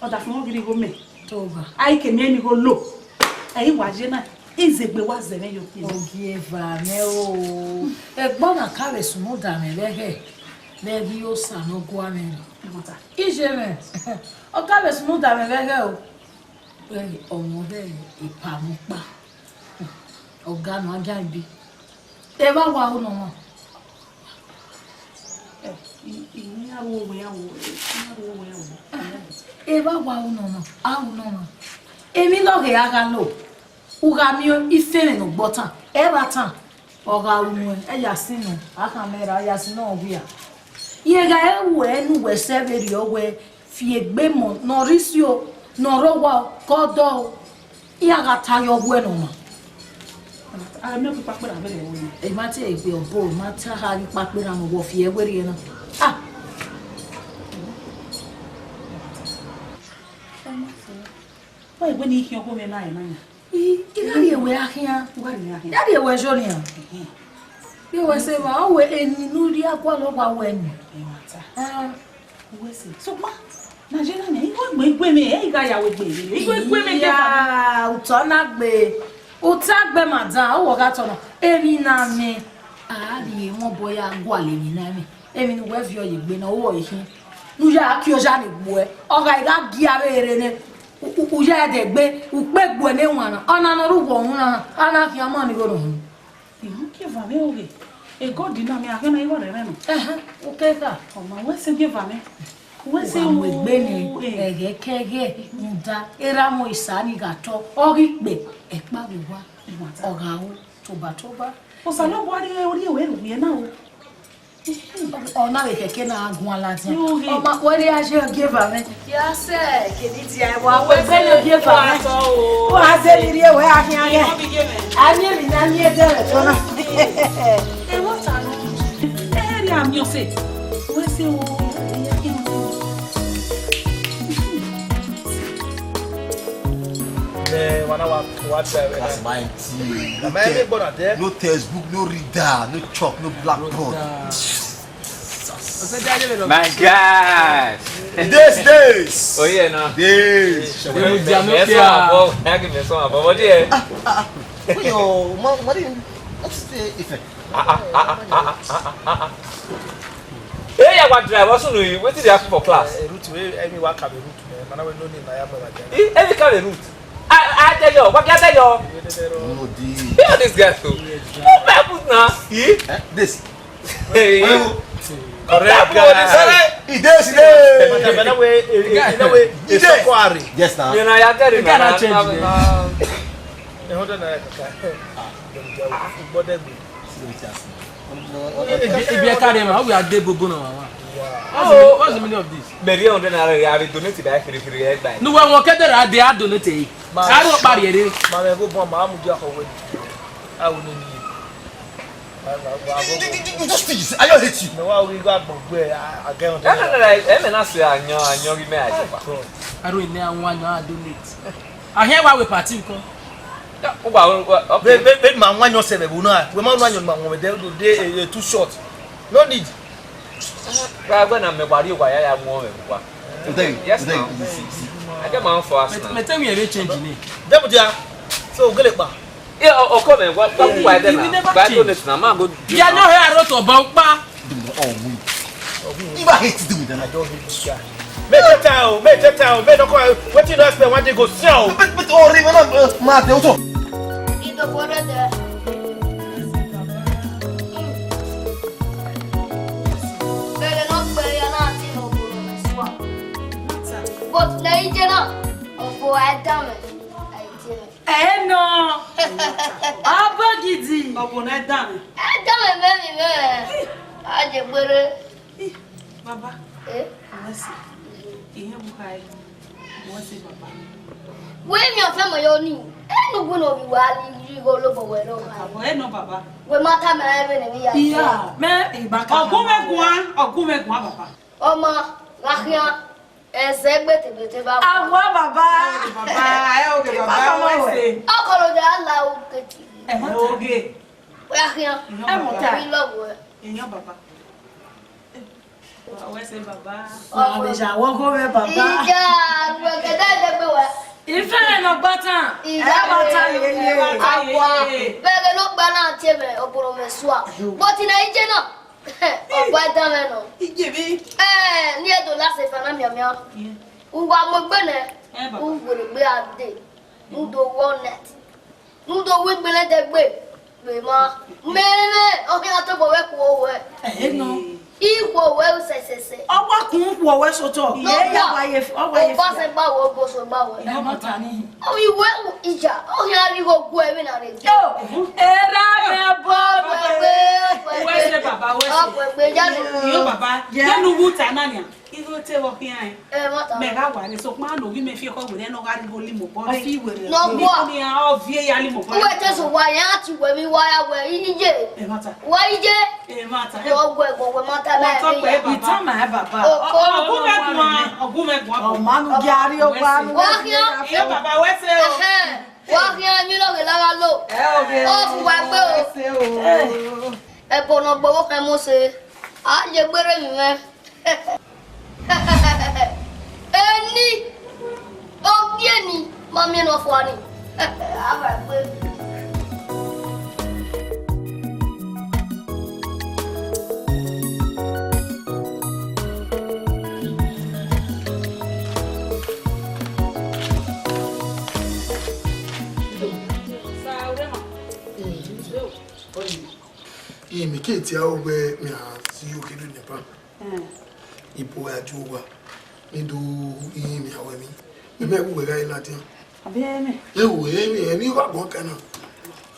ọdafẹn mwẹ ọ ghi rhie igho mẹ. Toba. A i ke miẹn ne igho lo, ẹ i wa ye na, izegbe wa zẹ mwẹ ye okpia. Ogieva mwẹ o, ẹgbọn na ka vbe sunu da mwẹ vbe ẹghẹ, vbe ẹghẹ Osanobua mwẹ nọ. Iye mwẹ, ọ ka vbe sunu da mwẹ vbe ẹghẹ o. Wẹ ọmọ vbe epa mu kpa, ọga nọ a gia bi. Evba wa ru nọ mwa. Ẹ, I, I, I ya ru owe ya wo, I ya ru owe ya wo. Evba wa ru nọ mwa, a ru nọ mwa. Emwi lọghẹ a gha lo, u gha miẹn ifẹnmwẹ ne ọ gbọ tan, ẹ ra tan. Ọ gha ru nuẹn, ẹ ya sin nọ, a khan mẹ ra, ọ ya sin nọ wia. Rẹn gha ru ẹre ne uwẹ sẹ vberriọ wẹ, fi egbe mọ ne ọ rre isio, ne ọ rre owa, ke ọ dọ o. Iran gha ta yọ ọghuẹ ne ọmwa. A mẹ ikpakpe na vberriọ wẹ. Ẹ ma te egbe ọbo, ma ta ha ghi ikpakpe na ne ọ wọ fi ẹre werriẹ na. Ah! Wa egbe ne I khian ọghe mwẹ na, ẹ na yan. I, I gha rhie wẹ a khian. U gha rhie a khian. Ya rhie wẹ zọ nian. Ehẹn. Rhie wẹ sẹ evba, ọ wẹ eni ne u rhie gualọ wa wẹ ni. Ẹ ma ta. Ah. Uwẹ sẹ. Sokpan, na ye na nẹ, igho egbe egbe mwẹ, ẹ i gha ya wẹ egbe egbe. Igho egbe mwẹ ke ba. Iya, utọ na gbe. Uta gbe ma dan, ọ wọ gha tọnọ. Emwi na mwẹ, a rhie emọ obọ ya gualọ emwi na mwẹ. Emwi ne uwẹ viọ ye egbe na, ọ wọ ikhin. Ne u ya ki oja ni gbuẹ. Ọ gha i gha gia vbe ere nẹ. U, u, u ya ẹdẹ gbe, u kpe gbuẹ ne wan na, ọna ne ọ rre uwọ uhunmwu na, a na khian ma ni igho ne ọ hun. Ihun ke eva mwẹ oghe, egọdi na mẹ, a khian na igho rẹrẹ nọ. Ẹhẹn, u ke kha. Ọ ma wẹ sẹ gie eva mwẹ. Wẹ sẹ u gha mu egbe nẹ, o, eh. Ẹghẹ kẹghẹ, rhunmwuda, erha mọ isa ni gha tọ, ọ ghi kpe, ẹkpa vbe owa. Ọ gha ru, toba toba. Osanobua rhie orhie wẹ rhie na o. Ọ na vbe kẹkẹ na guan ladian. Ọ ma wẹ rhie a ye ọgie eva mwẹ. Ya sẹ, kene dia wa wẹ zẹ ye ọgie eva mwẹ. Wa zẹ ni rhie wẹ a khian ghe. A miẹn emwi ne a miẹn ẹdẹ rẹ tọ na. Ẹ, what a nọ? Ẹ, rhie a miẹn ọse. Wẹ sẹ o. Ẹ, wa na wa, wa try wẹ na. That's my tea. Na No my te-, neighbor na there. No textbook, no reader, no chalk, no blackboard. My guys. Days, days. Oh yeah, no. Days. They will jam up here. Give me some, but what yeah? Wait, yo, ma, ma, what is the effect? Hey, ya wa drive, what's new? Wetin dey happen for class? Eh, root, wey any wa carry root, man. Man, we no need na ya, brother. Eh, any carry root? I, I tell you, what can I tell you? No, di. You know this guy too. What happen now? Eh? Eh, this. Hey. Correct guy. He dey, he dey. But, uh, but that way, eh, eh, in that way, it's so quarry. Yes, now. You know, I tell you, you cannot change it. Eh, hold on, eh, kaka. Dem jẹ o, gbọdọ gbe. Ibi ẹka rẹ ma, we are dey bobo na mama. What's the meaning, what's the meaning of this? Mary hundred naira, I will donate by kiri kiri, eh, by. No, we won't get there, they are donate. Ma, aro pari ere. Ma, me go bon, ma, mu dia ko we. I will need you. Just please, I don't hate you. No, I will go agbon gbe, I, I get hundred naira. No, no, no, no, I, I mean, I say, I know, I know, give me a job. God. I don't know, I want to donate. I hear why we party come. Be, be, be ma wan yan sẹ vbe vbo na. We ma wan yan ma wan de, de, eh, eh, too short. No need. Gba gbe na me wa ri wa ya ya mu ove wa. Today, yes, today, now. I get my own for us now. Me tell me a change ni. Double dia. So, gele pa. Yeah, o, o come, what, what, why then? Why don't it now? Man, go. Yeah, no, here I wrote about pa. Dem dey all win. If I hate them, then I don't hate this guy. Me take time o, me take time o, me no come, wetin you no expect one day go see o. But, but, oh, Rima, no, uh, ma, dey also. Ido bore de. Bere no gbe ya na ti no boro me sua. But na ije na, ofo a da me. Eno! Abogidi! Ọbọ na dan. Ẹ dan mẹ mẹ mi mẹ. A je gbere. Baba. Eh? Mercy. Iye bu kai. Mercy, Baba. Wẹ mi ọfẹ mọ yo ni. Enu gun obi wa ni ri go lobo wẹ ro. Abo eno, Baba. Wẹ ma ta mẹ ebe ne mi ya. Iya, mẹ igba ka. Ọgumẹ guan, ọgumẹ guan, Baba. Ọmọ, gha khian. Ẹzẹ gbe tebetebe a. Awa baba. Baba, ẹ oge baba, wẹ se. Ọkọlọ de ala uketi. Ẹ mọ ta. Oge. Wa khian. Ẹ mọ ta. Mi love wẹ. Iyan baba. Wa wẹ se baba. Ọmọ ìjà wọ́n kó rẹ baba. Ìjà, wẹ kẹdẹ ẹgbẹ wẹ. Ìfẹ́ rẹ̀ lọ gbá tán. Ìjà ẹ bá ta yeye. Awa. Bẹ́ẹ̀ ló gba náà tiẹ̀ mẹ́, ọ̀bùrọ̀ mẹ́ sùà. Bó ti náà ìjẹ́ náà. Ọkpa ẹdan mwẹ nọ. Ijebi. Ẹ, ne I do last efa na mianmian. Uwa mu egbe nẹ. Ẹ, baba. U were egbe a dee. Ne u do wẹ ọnẹt. Ne u do wẹ igbele dẹ gbe. Gbe ma. Mẹ, mẹ, ọ khian tobọ wẹ khuo wẹ. Ẹ, nọ. I khuo wẹ u sẹsẹsẹ. Ọ wa kun khuo wẹ sotọ. Nọ ye, khuo. Ọ wa ye, ọ wa ye. Obọ sẹ gba wẹ, obọ sẹ gba wẹ. Ẹ, mọ ta ni. Ọ i wẹ ija, ọ khian rhie igho gu ẹmwẹ na rre. Yo, era mẹ bọ. Ọkpẹgbe, ọkpẹgbe. Wẹ se baba, wẹ se. Ọkpẹgbe, ya le. Iyo baba, ya. Kẹnu wu ta na nian. Igho te vbe ọ khian ẹn. Ẹ, mọ ta. Mẹ gha wa rre, sokpan ne ovbi mẹ fi ọkọ werriẹ ne ọ gha rhie igho limo bọ rre. Ọ fi werriẹ. Nọ gua. Ọ viẹ ya limo bọ rre. Uwẹ te so wa, ya ti wẹ mi wa ya wẹ, iye. Ẹ, mọ ta. Wa iye. Ẹ, mọ ta. Wọ wẹ, wọ wẹ, mọ ta. Wa tọ pẹ baba. Itan ma ẹ baba. Ọkọ. Ọgumẹ guan, ọgumẹ guan. Ọ ma nu gia rhie ọgua nu. Wa khian. Iyo baba, wẹ se o. Ẹhẹn. Wa khian, emwi nọ ghe la gha lo. Ẹ, oge. Ọ fu wa gbe o. Wẹ se o. Ẹbọ ne ọ gbe ọvbokhan Mose, a ye gbere emwi mwẹ. Eni, ogie ni, ma miẹn ne ọ fua ni. A wa gbe. Sa, ọrẹ ma. Iye, mẹ ke tie aro wẹ mẹ a si yo ke do nẹba. Hmm. Ibo a ju owa, ne I do iye mẹ a wẹ mi. Mẹ mẹ wu wẹ gha ladian. Abi ẹ mẹ? Ẹ wo, ẹ mẹ, ẹ mẹ wa gbọn kan na.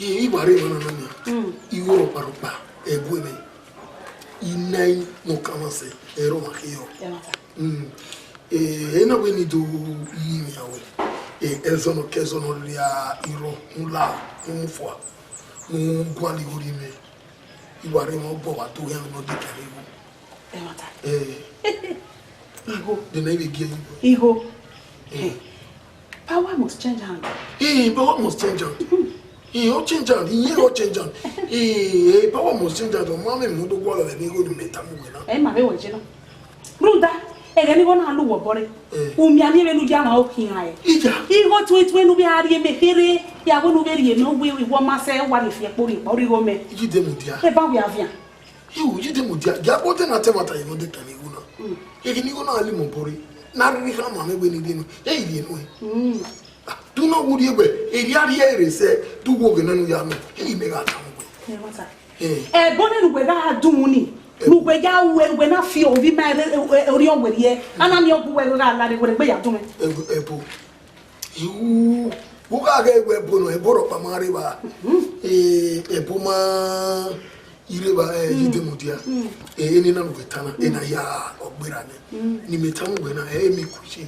Ẹ, I wa rre emwa na na nia, Mm. igho rọkpa rọkpa, ẹ bu ẹmwẹ. I na ẹre ne ọ kanmwa sẹ, ẹre ọmwa khian. Ẹ ma ta. Mm. Ẹ, ena wẹ ne I do rinmwian wẹ, ẹ, ẹzọ nọ ke ẹzọ nọ rhia irọ, ne u la, ne u mu fua, ne u gualọ igho rhie mẹ. I wa rre emwa obọ wa do khian ne ọ de kẹre igho. Ẹ ma ta. Ẹ. Igho. De na I vbe gie igho. Igho. Ẹ. Power must change hand. Ẹ, power must change hand. Ẹ, ọ change hand. Iyẹn ọ change hand. Ẹ, power must change hand. Ọ ma mwẹ emwi ne u do gualọ vbe igho ne imẹ tama uwẹ na. Ẹ ma vbe wẹ je na. Rhunmwuda, ẹghẹ ne igho na lu wẹ obọ rre. Eh. U mianmian vbene u ya na, ọ khian ẹre. Iya. Igho tuẹn tuẹn ne u vbe a rhie mẹ kherhe, ya wẹ ne u vbe rhie mẹ, u wẹ iwọ ma sẹ, wa rhie fi ẹkpo rhie kpa, ọ rhie igho mẹ. Iji de mudia. Eva wẹ avian. Iwu, iji de mudia, gia kpo te na te ẹmwata ye ne ọ de kẹmwẹ igho na. Mm. Ehe ne igho na li mẹ obọ rre, ne a rhirhi khama mwẹ wẹ ne I rhie nẹ, e I rhie nuẹn. Mm. Ah, do na wo rhie wẹ, erriọ a rhie ẹre sẹ, do wo oghẹ na ne u ya nọ, e I mẹ gha tama wẹ. Ẹ, what's up? Eh. Ẹbọ nene uwẹ gha dun ni, ne uwẹ ya ru ẹre, uwẹ na fi ovbi ima rre, eh, eh, orhiọn werriẹ, a na miẹn ọgua uwẹ gha la rre, wẹ gbe ya dun mwẹ. Ẹbọ, ẹbọ. Iwu, wo gha ghẹ wẹ ẹbọ nọ, ẹbọ rhọkpa ma rre evba. Mhm. Eh, ẹbọ ma i rre evba, eh, Mm. Iji de mudia. Mm. Eh, eni na ne uwẹ ta na, Mm. ena ya ọgberra nẹ. Mm. Ne imẹ tama uwẹ na, eh, emi ku iye.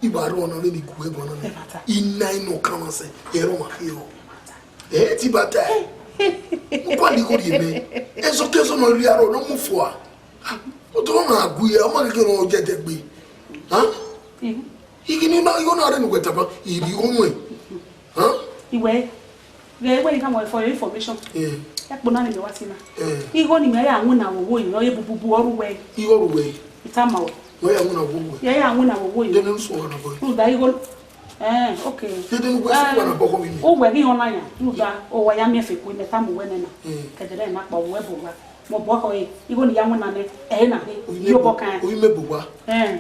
I wa rrọọ na vbene I gu ẹbọ na nẹ. Ẹ ma ta. I na ẹre ne ọ kanmwa sẹ, ẹre ọmwa khian. Ẹ ti ba ta. Mo kọ alikho rhie mẹ. Ẹzọ kẹzọ nọ rhie aro ne ọ mu fua. Otọ na gu ya, ọ ma keke nọ jẹ ẹdẹgbe. Ha? Mhm. Ighi ni na, igho na rre ne uwẹ tama, I rhie igho nuẹn. Ha? Iwẹ, ghẹ wẹ I khama for your information. Eh. Ẹkpo na ni mẹ wa si na. Eh. Igho ni mẹ ya winna vbe owo yi, ọ ye bububu, ọ rre uwẹ. Igho rre uwẹ. I tama wẹ. Wẹ ya winna vbe owo yi. Ya ya winna vbe owo yi. Dene u sẹ ọmwa na bọ. Rhunmwuda igho. Eh, okay. Dede ne uwẹ sẹ ọmwa na bọ kọ vbe mẹ. Uwẹ ghi họn na yan. Rhunmwuda, ọ wa ya miẹn efe ku imẹ tama uwẹ nẹ na. Eh. Kẹdẹ na kpa uwẹ bu wa. Mẹ obọ khọ ẹre, igho ne I ya winna nẹ, ẹre na khin, Ovbi mẹ iyobọ bo-, kan. Ovbi mẹ bu wa. Eh.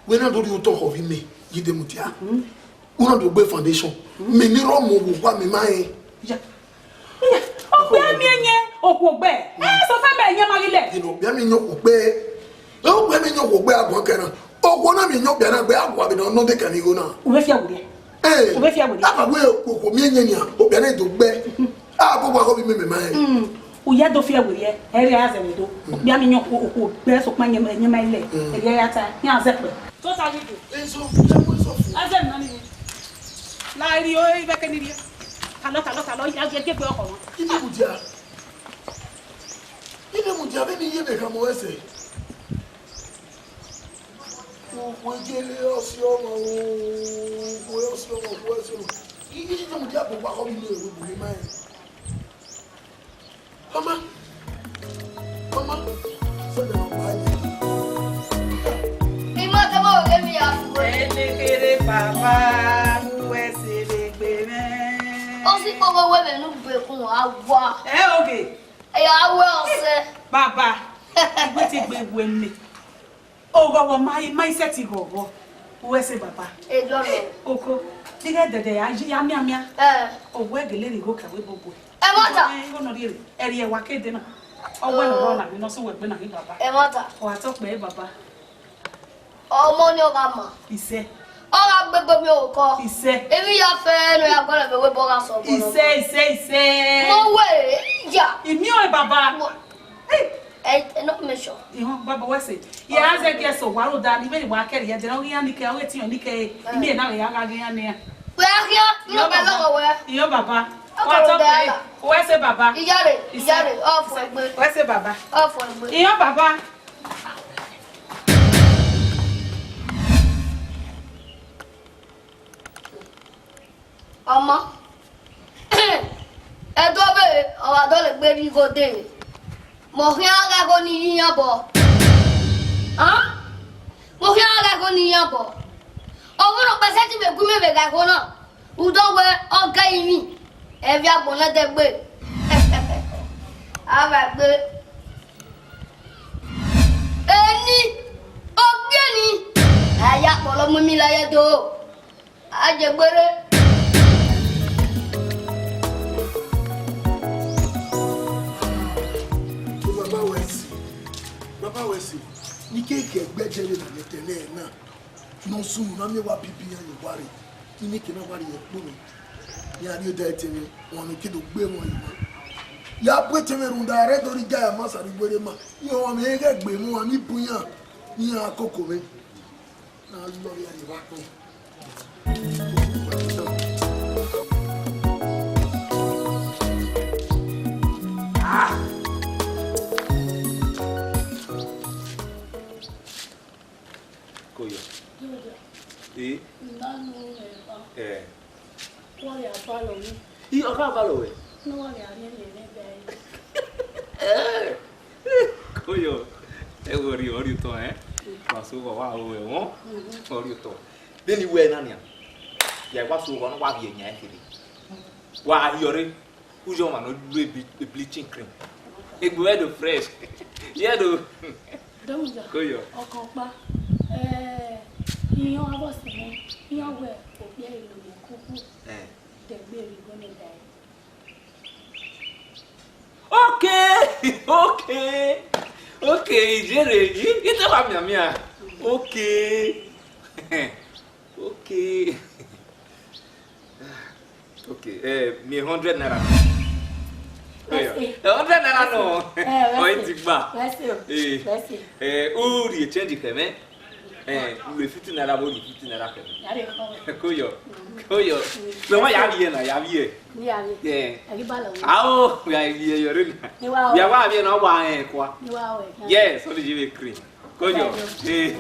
Wẹ na do rhie otọ khọ ovbi mẹ, Iji de mudia. Mhm. U na do gbe foundation. Mhm. Mẹ ne rọ mu vbe owa mẹ ma rẹn. Ya. Ya. Okpia miẹn yẹn, okhuo gbe. Mhm. Eh, so fẹ mẹ yẹn ma ghi lẹ. You know, okpia miẹn yẹn okhuo gbe. E okpia miẹn yẹn okhuo gbe aguan kẹna. Okhuo na miẹn yẹn okpia na gbe aguan vbe ne ọ nọ de kẹmwẹ igho na. U vbe fiẹ werriẹ. Eh. U vbe fiẹ werriẹ. A ma wẹ okhuo miẹn yẹn nia, okpia na do gbe. Mhm. A bu wa khọ ovbi mẹ mẹ ma rẹn. Mm. U ya do fiẹ werriẹ, ẹ rhie a zẹ vbe do. Mm. Okpia miẹn yẹn okhuo, okhuo gbe sokpan yẹn, yẹn ma lẹ. Mm. Ẹ rhie ya ta, iran zẹ kpẹ. Tota ghi do. Eso, ẹ mu eso fo. Ẹzẹ nọ ni. La ri o, ivẹ kẹ ni rhie. Talọ, talọ, talọ, ya gie gie gbe ọkọ wọn. Iji de mudia. Iji de mudia, vbene I ye vbe khama ruẹ sẹ. Uwẹ gele ọse ọmwa o, uwẹ ọse ọmwa, uwẹ ọse ọmwa. Iji de mudia bu wa khọ vbe ine ẹvbo bu ne ma rẹn. Mama, mama, sẹ vbe nọ kpa yi. Imọ te mo ghe mi ya fu. Elekere baba, uwẹ sẹ vbe gbe mwẹ. Ọ si kpogho wẹ vbe ne u gbe kun a wa. Ẹ oge. Ẹ ya wẹ ọsẹ. Baba, I wẹ te gbe wẹ mẹ. Oghọghọ ma, ma i sẹtin ghọghọ. Uwẹ sẹ baba. Elọlọ. Oko, ne I ghẹ dẹdẹ ya, ya mianmian. Eh. Owẹ gele rhie igho kẹ wẹ bobo. Ẹ ma ta. Eh, igho nọ rhie, ẹ rhie wa ke de na. Ọ wẹ nọ rọ na, ne ọ sẹ uwẹ gbe na ghi baba. Ẹ ma ta. Ọ wa tọ kpẹ baba. Ọmọ ni ọ gha ma. Isẹ. Ọ gha gbe egbe miẹn okọ. Isẹ. Emwi ya fẹ ne ọ ya gualọ vbe wẹ bọ gha sẹ ọmọ nọ. Isẹ, isẹ, isẹ. Mo wẹ, ya. Imiọn e baba. Mo- Hey! Ẹ, ẹ nọ mẹ sure. Ihọn, baba wẹ sẹ. Ye a zẹ gie sẹ wa rre odaro ni, vbene wa kẹre ye, ẹdẹ ne ọ ghi iran ni kẹ, ọ ghi etiọn ni kẹ, Eh. Imiẹn na vbe ya gha ghe iran nian. Wẹ a khian, Iyo, ino baba. Baba. Iyo, baba. Ọ Wa kẹre tọ odaro pẹ. La. Wẹ sẹ baba. Iyare, Isẹ. Iyare, ọ fọ egbe. Wẹ sẹ baba. Ọ fọ egbe. Iyo, baba. Ọmọ, ẹdẹ ọvbehe ọ gha dọlegbe rhie igho dee, mẹ ọ khian gha igho ni ye iran obọ. An? Mẹ ọ khian gha igho ni ye iran obọ. Ọvbokhan sẹtin vbe gu mwẹ vbe gha igho na, rhunmwuda wẹ ọ gẹ ẹrinmwi, ẹvbi agbọn nẹdẹ gbe. A vba gbe. Eni, ogbie ni, a ya kpọlọ mu emi la ye do. A je gbere. Baba wẹ si, baba wẹ si, ne I ke ke ẹgbẹjẹ vbe na ne ẹtẹ nẹ na, ne ọ sunu na miẹn wa bibi iran ye owa rre, ne I ke na wa rrie ẹkpo nọ. Iran rhie odẹ te mwẹ, ọmwa mwẹ ke do gbe emọ ye ima. Ya bu etẹn mwẹ rhunmwuda ẹre do rhie iga ya ma sẹ arhegbe rre ma. Iran ọmwa mwẹ ghẹ gbe emọ, ọmwa mwẹ bu iran, ne iran koko mwẹ. Na lọ ya rhie evba kpẹn. Koyo. Ee. Nanu ẹba. Eh. Wọ ya ba lọ mi. I, ọ gha ba lọ wẹ. Ne wọ ya rhie lele ẹgbẹ ẹre. Koyo. Ẹ wẹ ọrriọ, ọrriọ otọ, eh? Wa so wa wa ho ẹmwẹ. Ọrriọ otọ. Vbene I wẹ na nian. Ya wa so wa ne wa vbiẹ yan ẹre kherhe. Wa hiọrre. Uyi ọmwa ne ọ lu ble-, bleaching cream. Egbe wẹ do fresh. Yẹ do. Dọmọja. Koyo. Ọkọkpa. Eh, iyan avọ sẹ mẹ. Iyan wẹ okpia ilo mẹ kuku. Eh. Dẹgbe ri gọmẹ dae. Okay, okay, okay, ijere, i, i te wa mianmian. Okay. Okay. Okay, eh, mi hundred naira. Wẹ se. Eh, hundred naira nọ. Eh, wẹ se. Ọ i ti gba. Wẹ se o. Eh. Wẹ se. Eh, u rhie change khẹ mwẹ. Eh, u rhie fifty naira, vbe u rhie fifty naira khẹ mwẹ. Ya rhie kọ. Koyo. Koyo. Wẹ wa ya vbiẹ na, ya vbiẹ. Ni ya vbiẹ. Eh. Ẹ ghi ba lọ. Ao, ya vbiẹ yọ re na. Ni wa o. Ya wa vbiẹ na, wa, eh, kua. Ni wa o, eh. Yes, ọ ni yi vbe cream. Koyo. Eh.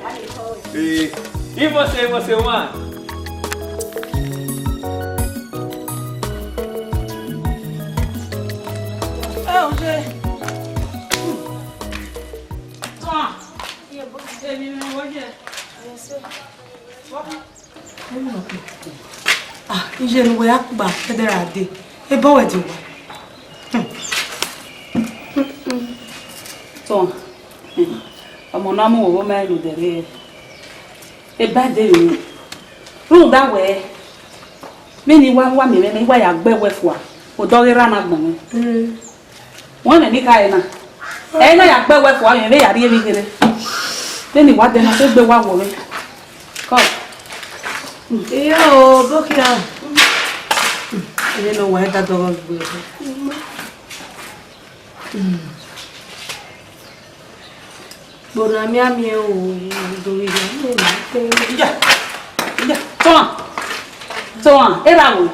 Eh. Ivose, ivose wa. Eh, oje. Tọn. Èmi ni mo jẹ. Ah, iye ne uwẹ ya kpa, ẹdẹ ra dee. Ebe wẹ de wa. Tọn, ọmọ na mu vbe ovbi mẹ ne odẹ rre. Eba dee vbe mwẹ. Rhunmwuda wẹẹ, vbene I wa, wa miẹn mwẹ na, I wa ya gbe ẹwẹ fua, odẹ ọghe erha na agbọn mwẹ. Wẹ mẹ ne I khare na. Ẹ i na ya gbe ẹwẹ fua, rẹn vbe ya rrie emwi kherhe. Vbene I wa dẹ na, egbe wa wọ mwẹ. Kọ. Iyo, bokia. Ene no wa da dọghọ gbe. Gbona miamiẹn o, do ghi ya miẹn na te. Iya, iya, tọn, tọn, erha wo.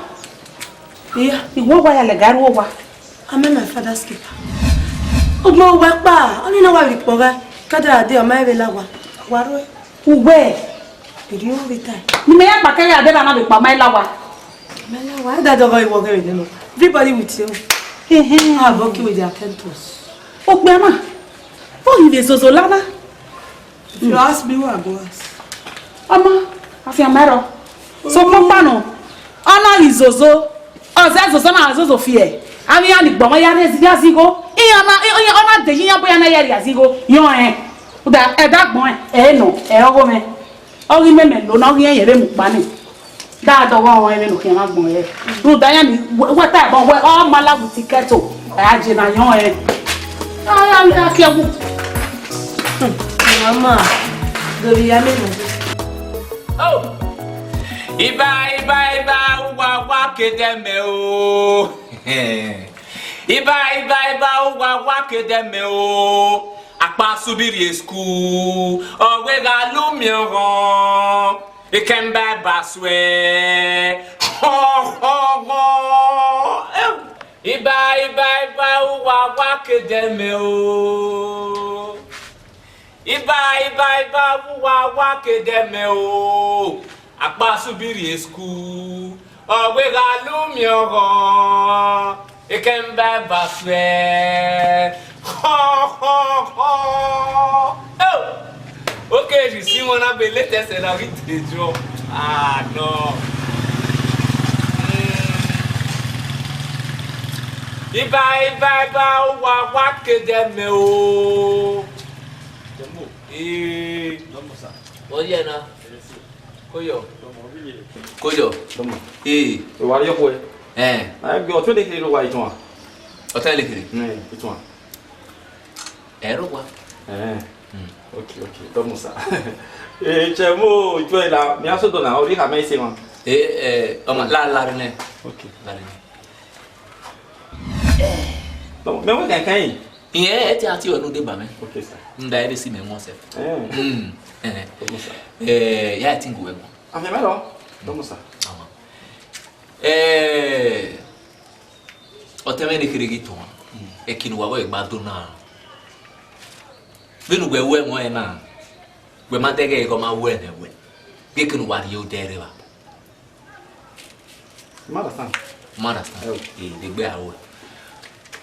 Iya, iwọ wa ya lẹga ru owa. I'm my father's keeper. Ugbẹn uwa kpa, ọnii na wa vbe kpọ gha, kẹdẹ a de ọ ma vbe la wa, wa ruẹ. Uwẹ. Eri o vbe tae. Ne imẹ ya kpa kẹghe a de ra na vbe kpa ma i la wa. Ma i la wa, I da dọghọ iwọ ghe vbe nọ. Everybody with you. Hehe. Abo ki with their tentos. Okpia na. Ọ ghi vbe zozo lala. If you ask me, who I go ask? Ọmọ, afianma ẹrọ. So mo kpa nọ. Ọ na ghi zozo. Ọ zẹ zozo na zozo fiẹ. Avbe iran ni gbọmọ ya rre ya zigho. Iran na, iran, ọ na de iyan bo ya na ya rria zigho. Yọn ẹn. Uda, ẹdẹ agbọn ẹn, ẹ nọ, ẹ ọghe mwẹ. Ọ ghi mẹmẹ lo na, ọ ghi rẹn yẹn vbe mu kpa ni. Da dọghọ ọnrẹn vbene okhian na gbọn ẹre. Rhunmwuda iran ni wẹ, wẹ ta ẹbọ wẹ, ọ ma la wuti kẹto, ẹ a je na yọn ẹre. A ya, a ya kiẹ wu. Mama, do vbe ya mẹ na. Oh! Iba, iba, iba, uwa, wa ke dẹ mẹ o. Iba, iba, iba, uwa, wa ke dẹ mẹ o. Akpa Subi rrie school, ọ wẹ gha lu miẹn ọghọn. Ekẹn ba ba suẹ. Họn, họn, họn. Iba, iba, iba, uwa, wa ke dẹ mẹ o. Iba, iba, iba, uwa, wa ke dẹ mẹ o. Akpa Subi rrie school, ọ wẹ gha lu miẹn ọghọn. Ekẹn ba ba suẹ. Họn, họn, họn. Oh! Oke, you see one of the latest and I read the job. Ah, no. Mm. Iba, iba, iba, uwa, wa ke dẹ mẹ o. Ee. Ọ ye na. Koyo. Koyo. Ee. Wa rrie ọkhuẹ. Eh. Na gbe ọtẹn lekere wa ituan. Ọtẹn lekere? Eh, ituan. Ẹro wa. Eh. Okay, okay. Dọmọ sa. Eh, chemo, ituan la, mi aso dona, ori ha me se wan. Eh, eh, ọma, la, la rre nẹ. Okay. La rre nẹ. Mẹ wẹ kankan yi. Iyẹn ẹ te a tie ruẹ ne u deba mwẹ. Okay, sir. N da ẹre si mẹ wọn sẹ. Eh. Mm, eh. Come on, sir. Eh, ya I think we go. Amẹ mẹ rọ. Come on, sir. Ọmọ. Eh, ọtẹmwẹ ne kherhe ghi tuan, ẹki ne uwa vbe gba do na. Vbene uwẹ ru ẹmwẹ na, wẹ ma dẹghe ighe ọ ma ru ẹmwẹ wẹ, ghe ke ne uwa rhie odẹ rre evba. You understand? You understand? Eh, de gbe aro.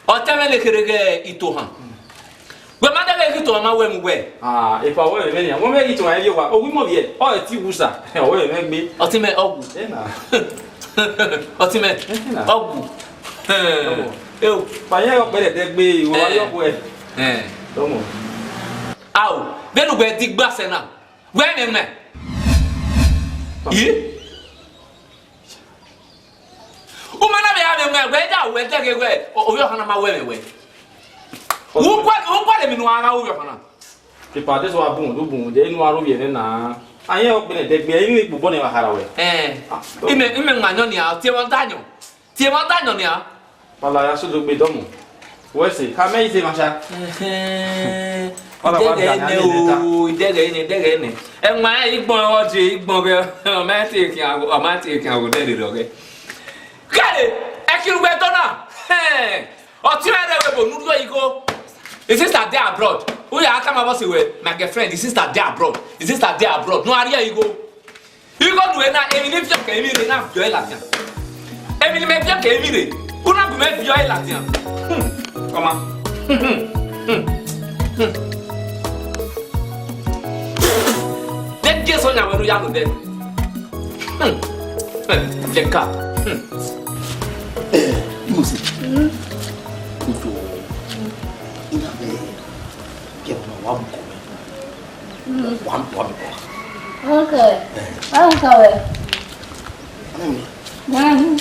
Ọtẹmwẹ ne kherhe ghe itohan. Wẹ ma dẹghe ghe itohan ma wẹ mu wẹ. Ah, epa wẹ vbe nian. Wẹ vbe itohan ye wa. Owi mo viẹ. Ọ ti wu sa. Ọ wẹ mẹ gbe. Ọtẹmwẹ ọgwu. Eh na. Ọtẹmwẹ. Eh na. Ọgwu. Eh. Ọgwu. Eh. Pa yẹn ọkpẹrẹ dẹ gbe, wẹ wa yọ wẹ. Eh. Tọmọ. Ao, vbene uwẹ di gba sẹ na. Wẹ mẹ mẹ. Yi? U ma na vbe ya vbe mwẹ, wẹ da wẹ dẹghe wẹ, o-, ovbi ọkhan na ma wẹ mwẹ wẹ. U gualọ, u gualọ emwi ne uwa gha ru ovbi ọkhan na. Epa, this one bun, do bun, de inu aro vbiẹ nẹ na. Ayẹn ọkpẹnẹ dẹgbe, inu ikpobọ ne wa hara wẹ. Eh. Ah, imẹ, imẹ nwa yọn nia, tie mwa da yọn. Tie mwa da yọn nia. Wala ya sodogbe dọmọ. Wẹ sẹ, ka mẹ ise mwa sha. Ẹhẹn. Wala wa Idẹghẹ da nẹ nia o, idẹghẹ nẹ, idẹghẹ nẹ. Ẹmwa igbọn ọjẹ, igbọn ghẹ, ọ ma te khian, ọ ma te khian wo dẹrẹ rọ ghẹ. Kẹre, ẹki ru ẹdọ na. Ẹhẹn. Ọtiọnrẹn rre vbe ebo ne u rhie igho. His sister dey abroad. U ya tama boss wẹ, my girlfriend, his sister dey abroad. His sister dey abroad. Ne u rhie igho. Igho nuẹn na, emwi ne I viọ ke emwi rre na viọ ẹre ladian. Emwi ne imẹ viọ ke emwi rre, u na gu mwẹ viọ ẹre ladian. Hmm, ọma. Hmm, hmm, hmm, hmm. De Jesu yan wẹ ne u ya ro dẹ. Hmm. Jẹ ka. Hmm. Eh, Imosi. Hmm. Ojo. Ina be. Kẹ mọ wa mu kọ. Hmm. Wa mu, wa mu kọ. Okay. Eh. Wa mu kọ wẹ. Ana mi. Hmm.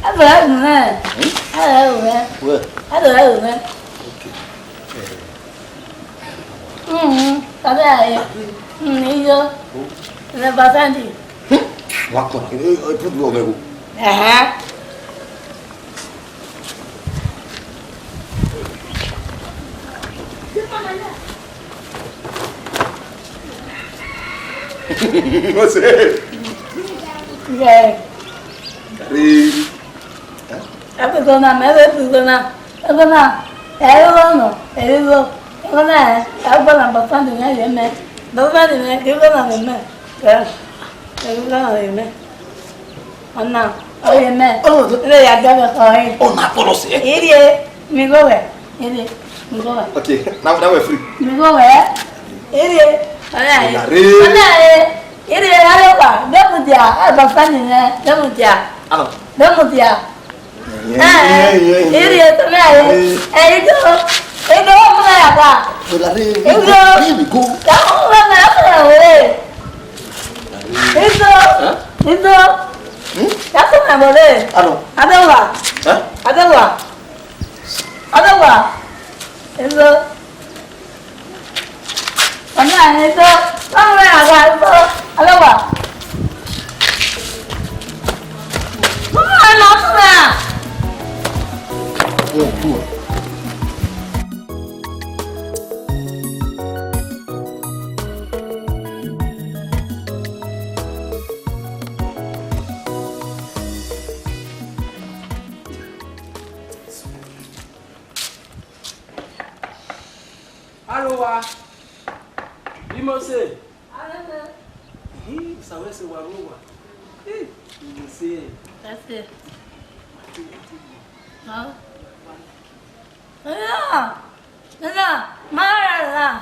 Ẹ bẹ̀rẹ̀ ẹ̀rù mẹ́. Hmm? Ẹ bẹ̀rẹ̀ ẹ̀rù mẹ́. Wẹ. Ẹ bẹ̀rẹ̀ ẹ̀rù mẹ́. Okay. Hmm, tàbí ààyè. Hmm, iyọ. Rẹ̀ bàtà dì. Hmm? Wa kọ, ẹ, ẹ, ẹ, put ọmọ ẹ wo. Ẹ̀hẹ́. What's it? Yeah. Kari. Ẹgbẹgbẹ na mẹ, ẹgbẹgbẹ na, ẹgbẹ na, ẹ i ro nọ, ẹ i ro, ẹgbẹ na, ẹ gba na bọfan de mẹ ye mẹ, bọfan de mẹ, ẹgbẹ na mẹ mẹ, ẹ, ẹgbẹ na mẹ mẹ, ọna, ọ ye mẹ, ẹ ya gba mẹ kọ ẹ. Ọna pọlọ sẹ. Ẹ rrie, mi gho wẹ, ẹ rrie, mi gho wẹ. Okay, now, now we're free. Mi gho wẹ, ẹ rrie, ọna ẹ, ọna ẹ, ẹ rrie, ẹ rrie wa, bẹ mu dia, ẹ bọfan de mẹ, bẹ mu dia, bẹ mu dia. Eh, iri eto na ye. Eh, ido. Ido, ọmọ na ya ba. Ido. Ya ọmọ na ya ba wele. Ido. Ido. Ya ọmọ na wele. Adewa. Adewa. Adewa. Ido. Ọmọ ẹ ni tó, ọmọ ẹ àgbà tó, ọlọ́wà. Ọmọ ẹ lọ fún ẹ. Aro wa, Imose. Arẹmẹ. Ihin, Osa wẹ sẹ wa ro wa. Ih, Imose. Ẹse. Hàn. Nina, nina, ma rẹ na,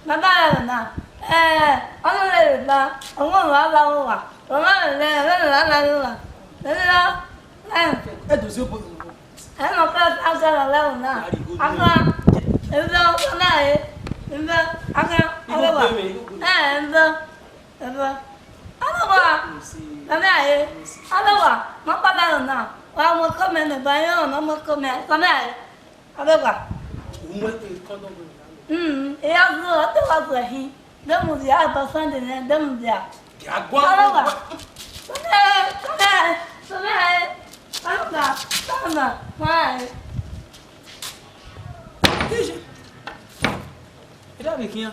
baba rẹ na. Ẹ, ọnọrẹn rẹ ba, ọmọ rẹ wa la wa. Ọmọ rẹ, rẹ, rẹ, rẹ, rẹ, rẹ, rẹ. Nina, ẹ. Ẹ dozi obo. Ẹ nọ ka sa sa la la na. Aka, ẹbẹ ọkọ na ẹ. Ẹbẹ, aka, ọbẹ wa. Ẹ, ẹbẹ, ẹbẹ. Ọbẹ wa. Ọbẹ ẹ. Ọbẹ wa. Ma pa la na. Wa mo kọ mẹ nẹ ba yọ na mo kọ mẹ. Ọbẹ ẹ. Ọbẹ wa. Umu ẹ kọ nọ. Mm, ẹ ya zo, ọ te wa zo ẹhin. Demu dia, ba Sunday nẹ, demu dia. Ọbẹ wa. Why? Ida vbe khian,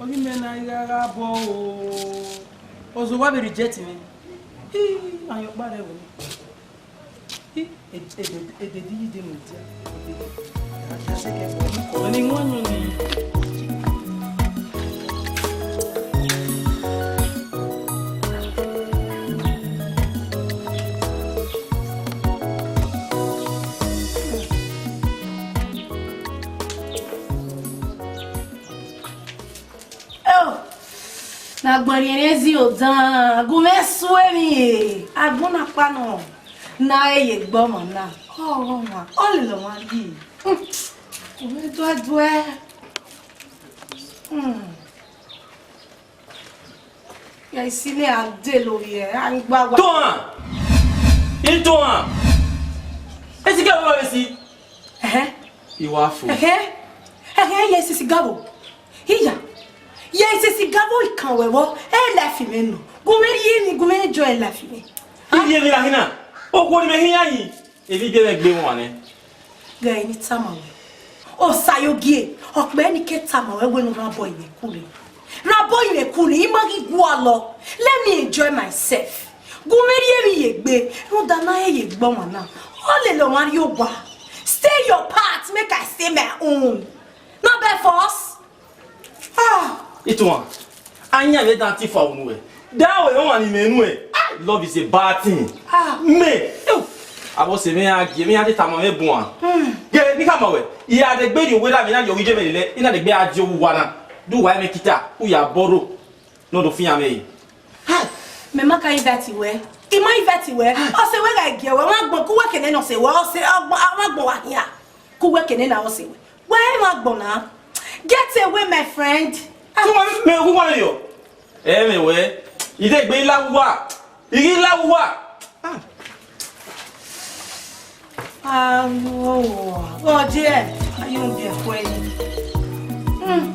ọ ghi mẹ na gha gha bọ o. Ọzọ wa vbe reject mwẹ. Ii, ayọn ọkpa rẹ vbe nẹ. Ii, ede, ede, ede yi de mu dia. Ede, a sẹ kẹ bọ, ọni wan nọ ni. Oh, ne agbọn rhiẹnrhiẹn zio dan, gu mwẹ suẹn emwi, agbọn na kpa nọ, ne a ye gbe ọmwa na, ọghọmwa, ọ lele ọmwa rhie. Hmm, u mwẹ duẹduẹ. Hmm. Ya isi ne a dele ovbi ẹre, a gba wa. Tohan! Itohan! Esi kẹ vbe esi? Ẹhẹn. I wa fo. Ẹhẹn. Ẹhẹn, ya isi siga vbo? Iya. Ya isi siga vbo ikan wẹ vbọ? E life mwẹ nọ. Gu mwẹ rhie ni, gu mwẹ enjoy life mwẹ. I rhie emwi ra hin na. Okhuo ni mẹ hin ya yi. Emwi biẹ mwẹ gbe wan nẹ. Ghẹ ne I tama wẹ, Osayogie, ọ kpẹẹ ne I ke tama wẹ wẹ ne u rhan obọ ye mwẹ ku rre. Rhan obọ ye mwẹ ku rre, I ma ghi gualọ. Let me enjoy myself. Gu mwẹ rhie emwi ye egbe, rhunmwuda ne a he ye egbe ọmwa na. Ọ lele ọmwa rrie owa. Stay your part, make I stay my own. Na by force. Ah, Itohan, a yan vbe dan ti fa unu wẹ. Da wẹ ọmwa ni mẹ nuẹn. Ah, love is a bad thing. Ah. Mẹ, eu, avbe ọse mwẹ ya gie, mwẹ ya te tama mwẹ buan. Hmm. Ghe, ne I khama wẹ, I gha degbe rhie owa la mwẹ, I na rhie ọghe iye mwẹ lele, I na degbe a die owa na. Do uwa mwẹ kita, u ya bọrọ, ne ọ do fian mwẹ re. Mẹ ma ka invite wẹ. I ma invite wẹ. Ọse wẹ gha gie wẹ, wa gbọn, ku wẹ kene ne ọse wẹ, ọse, wa gbọn wa khian. Ku wẹ kene na ọse wẹ. Wẹ ma gbọn na. Get away, my friend. Ah. Tuma mẹ ku wa yo. Ẹ mẹ wẹ. Ide gbe la wa. Igi la wa. Ah. Awo, ọjẹ, ayọn biẹ khuẹ yi. Hmm.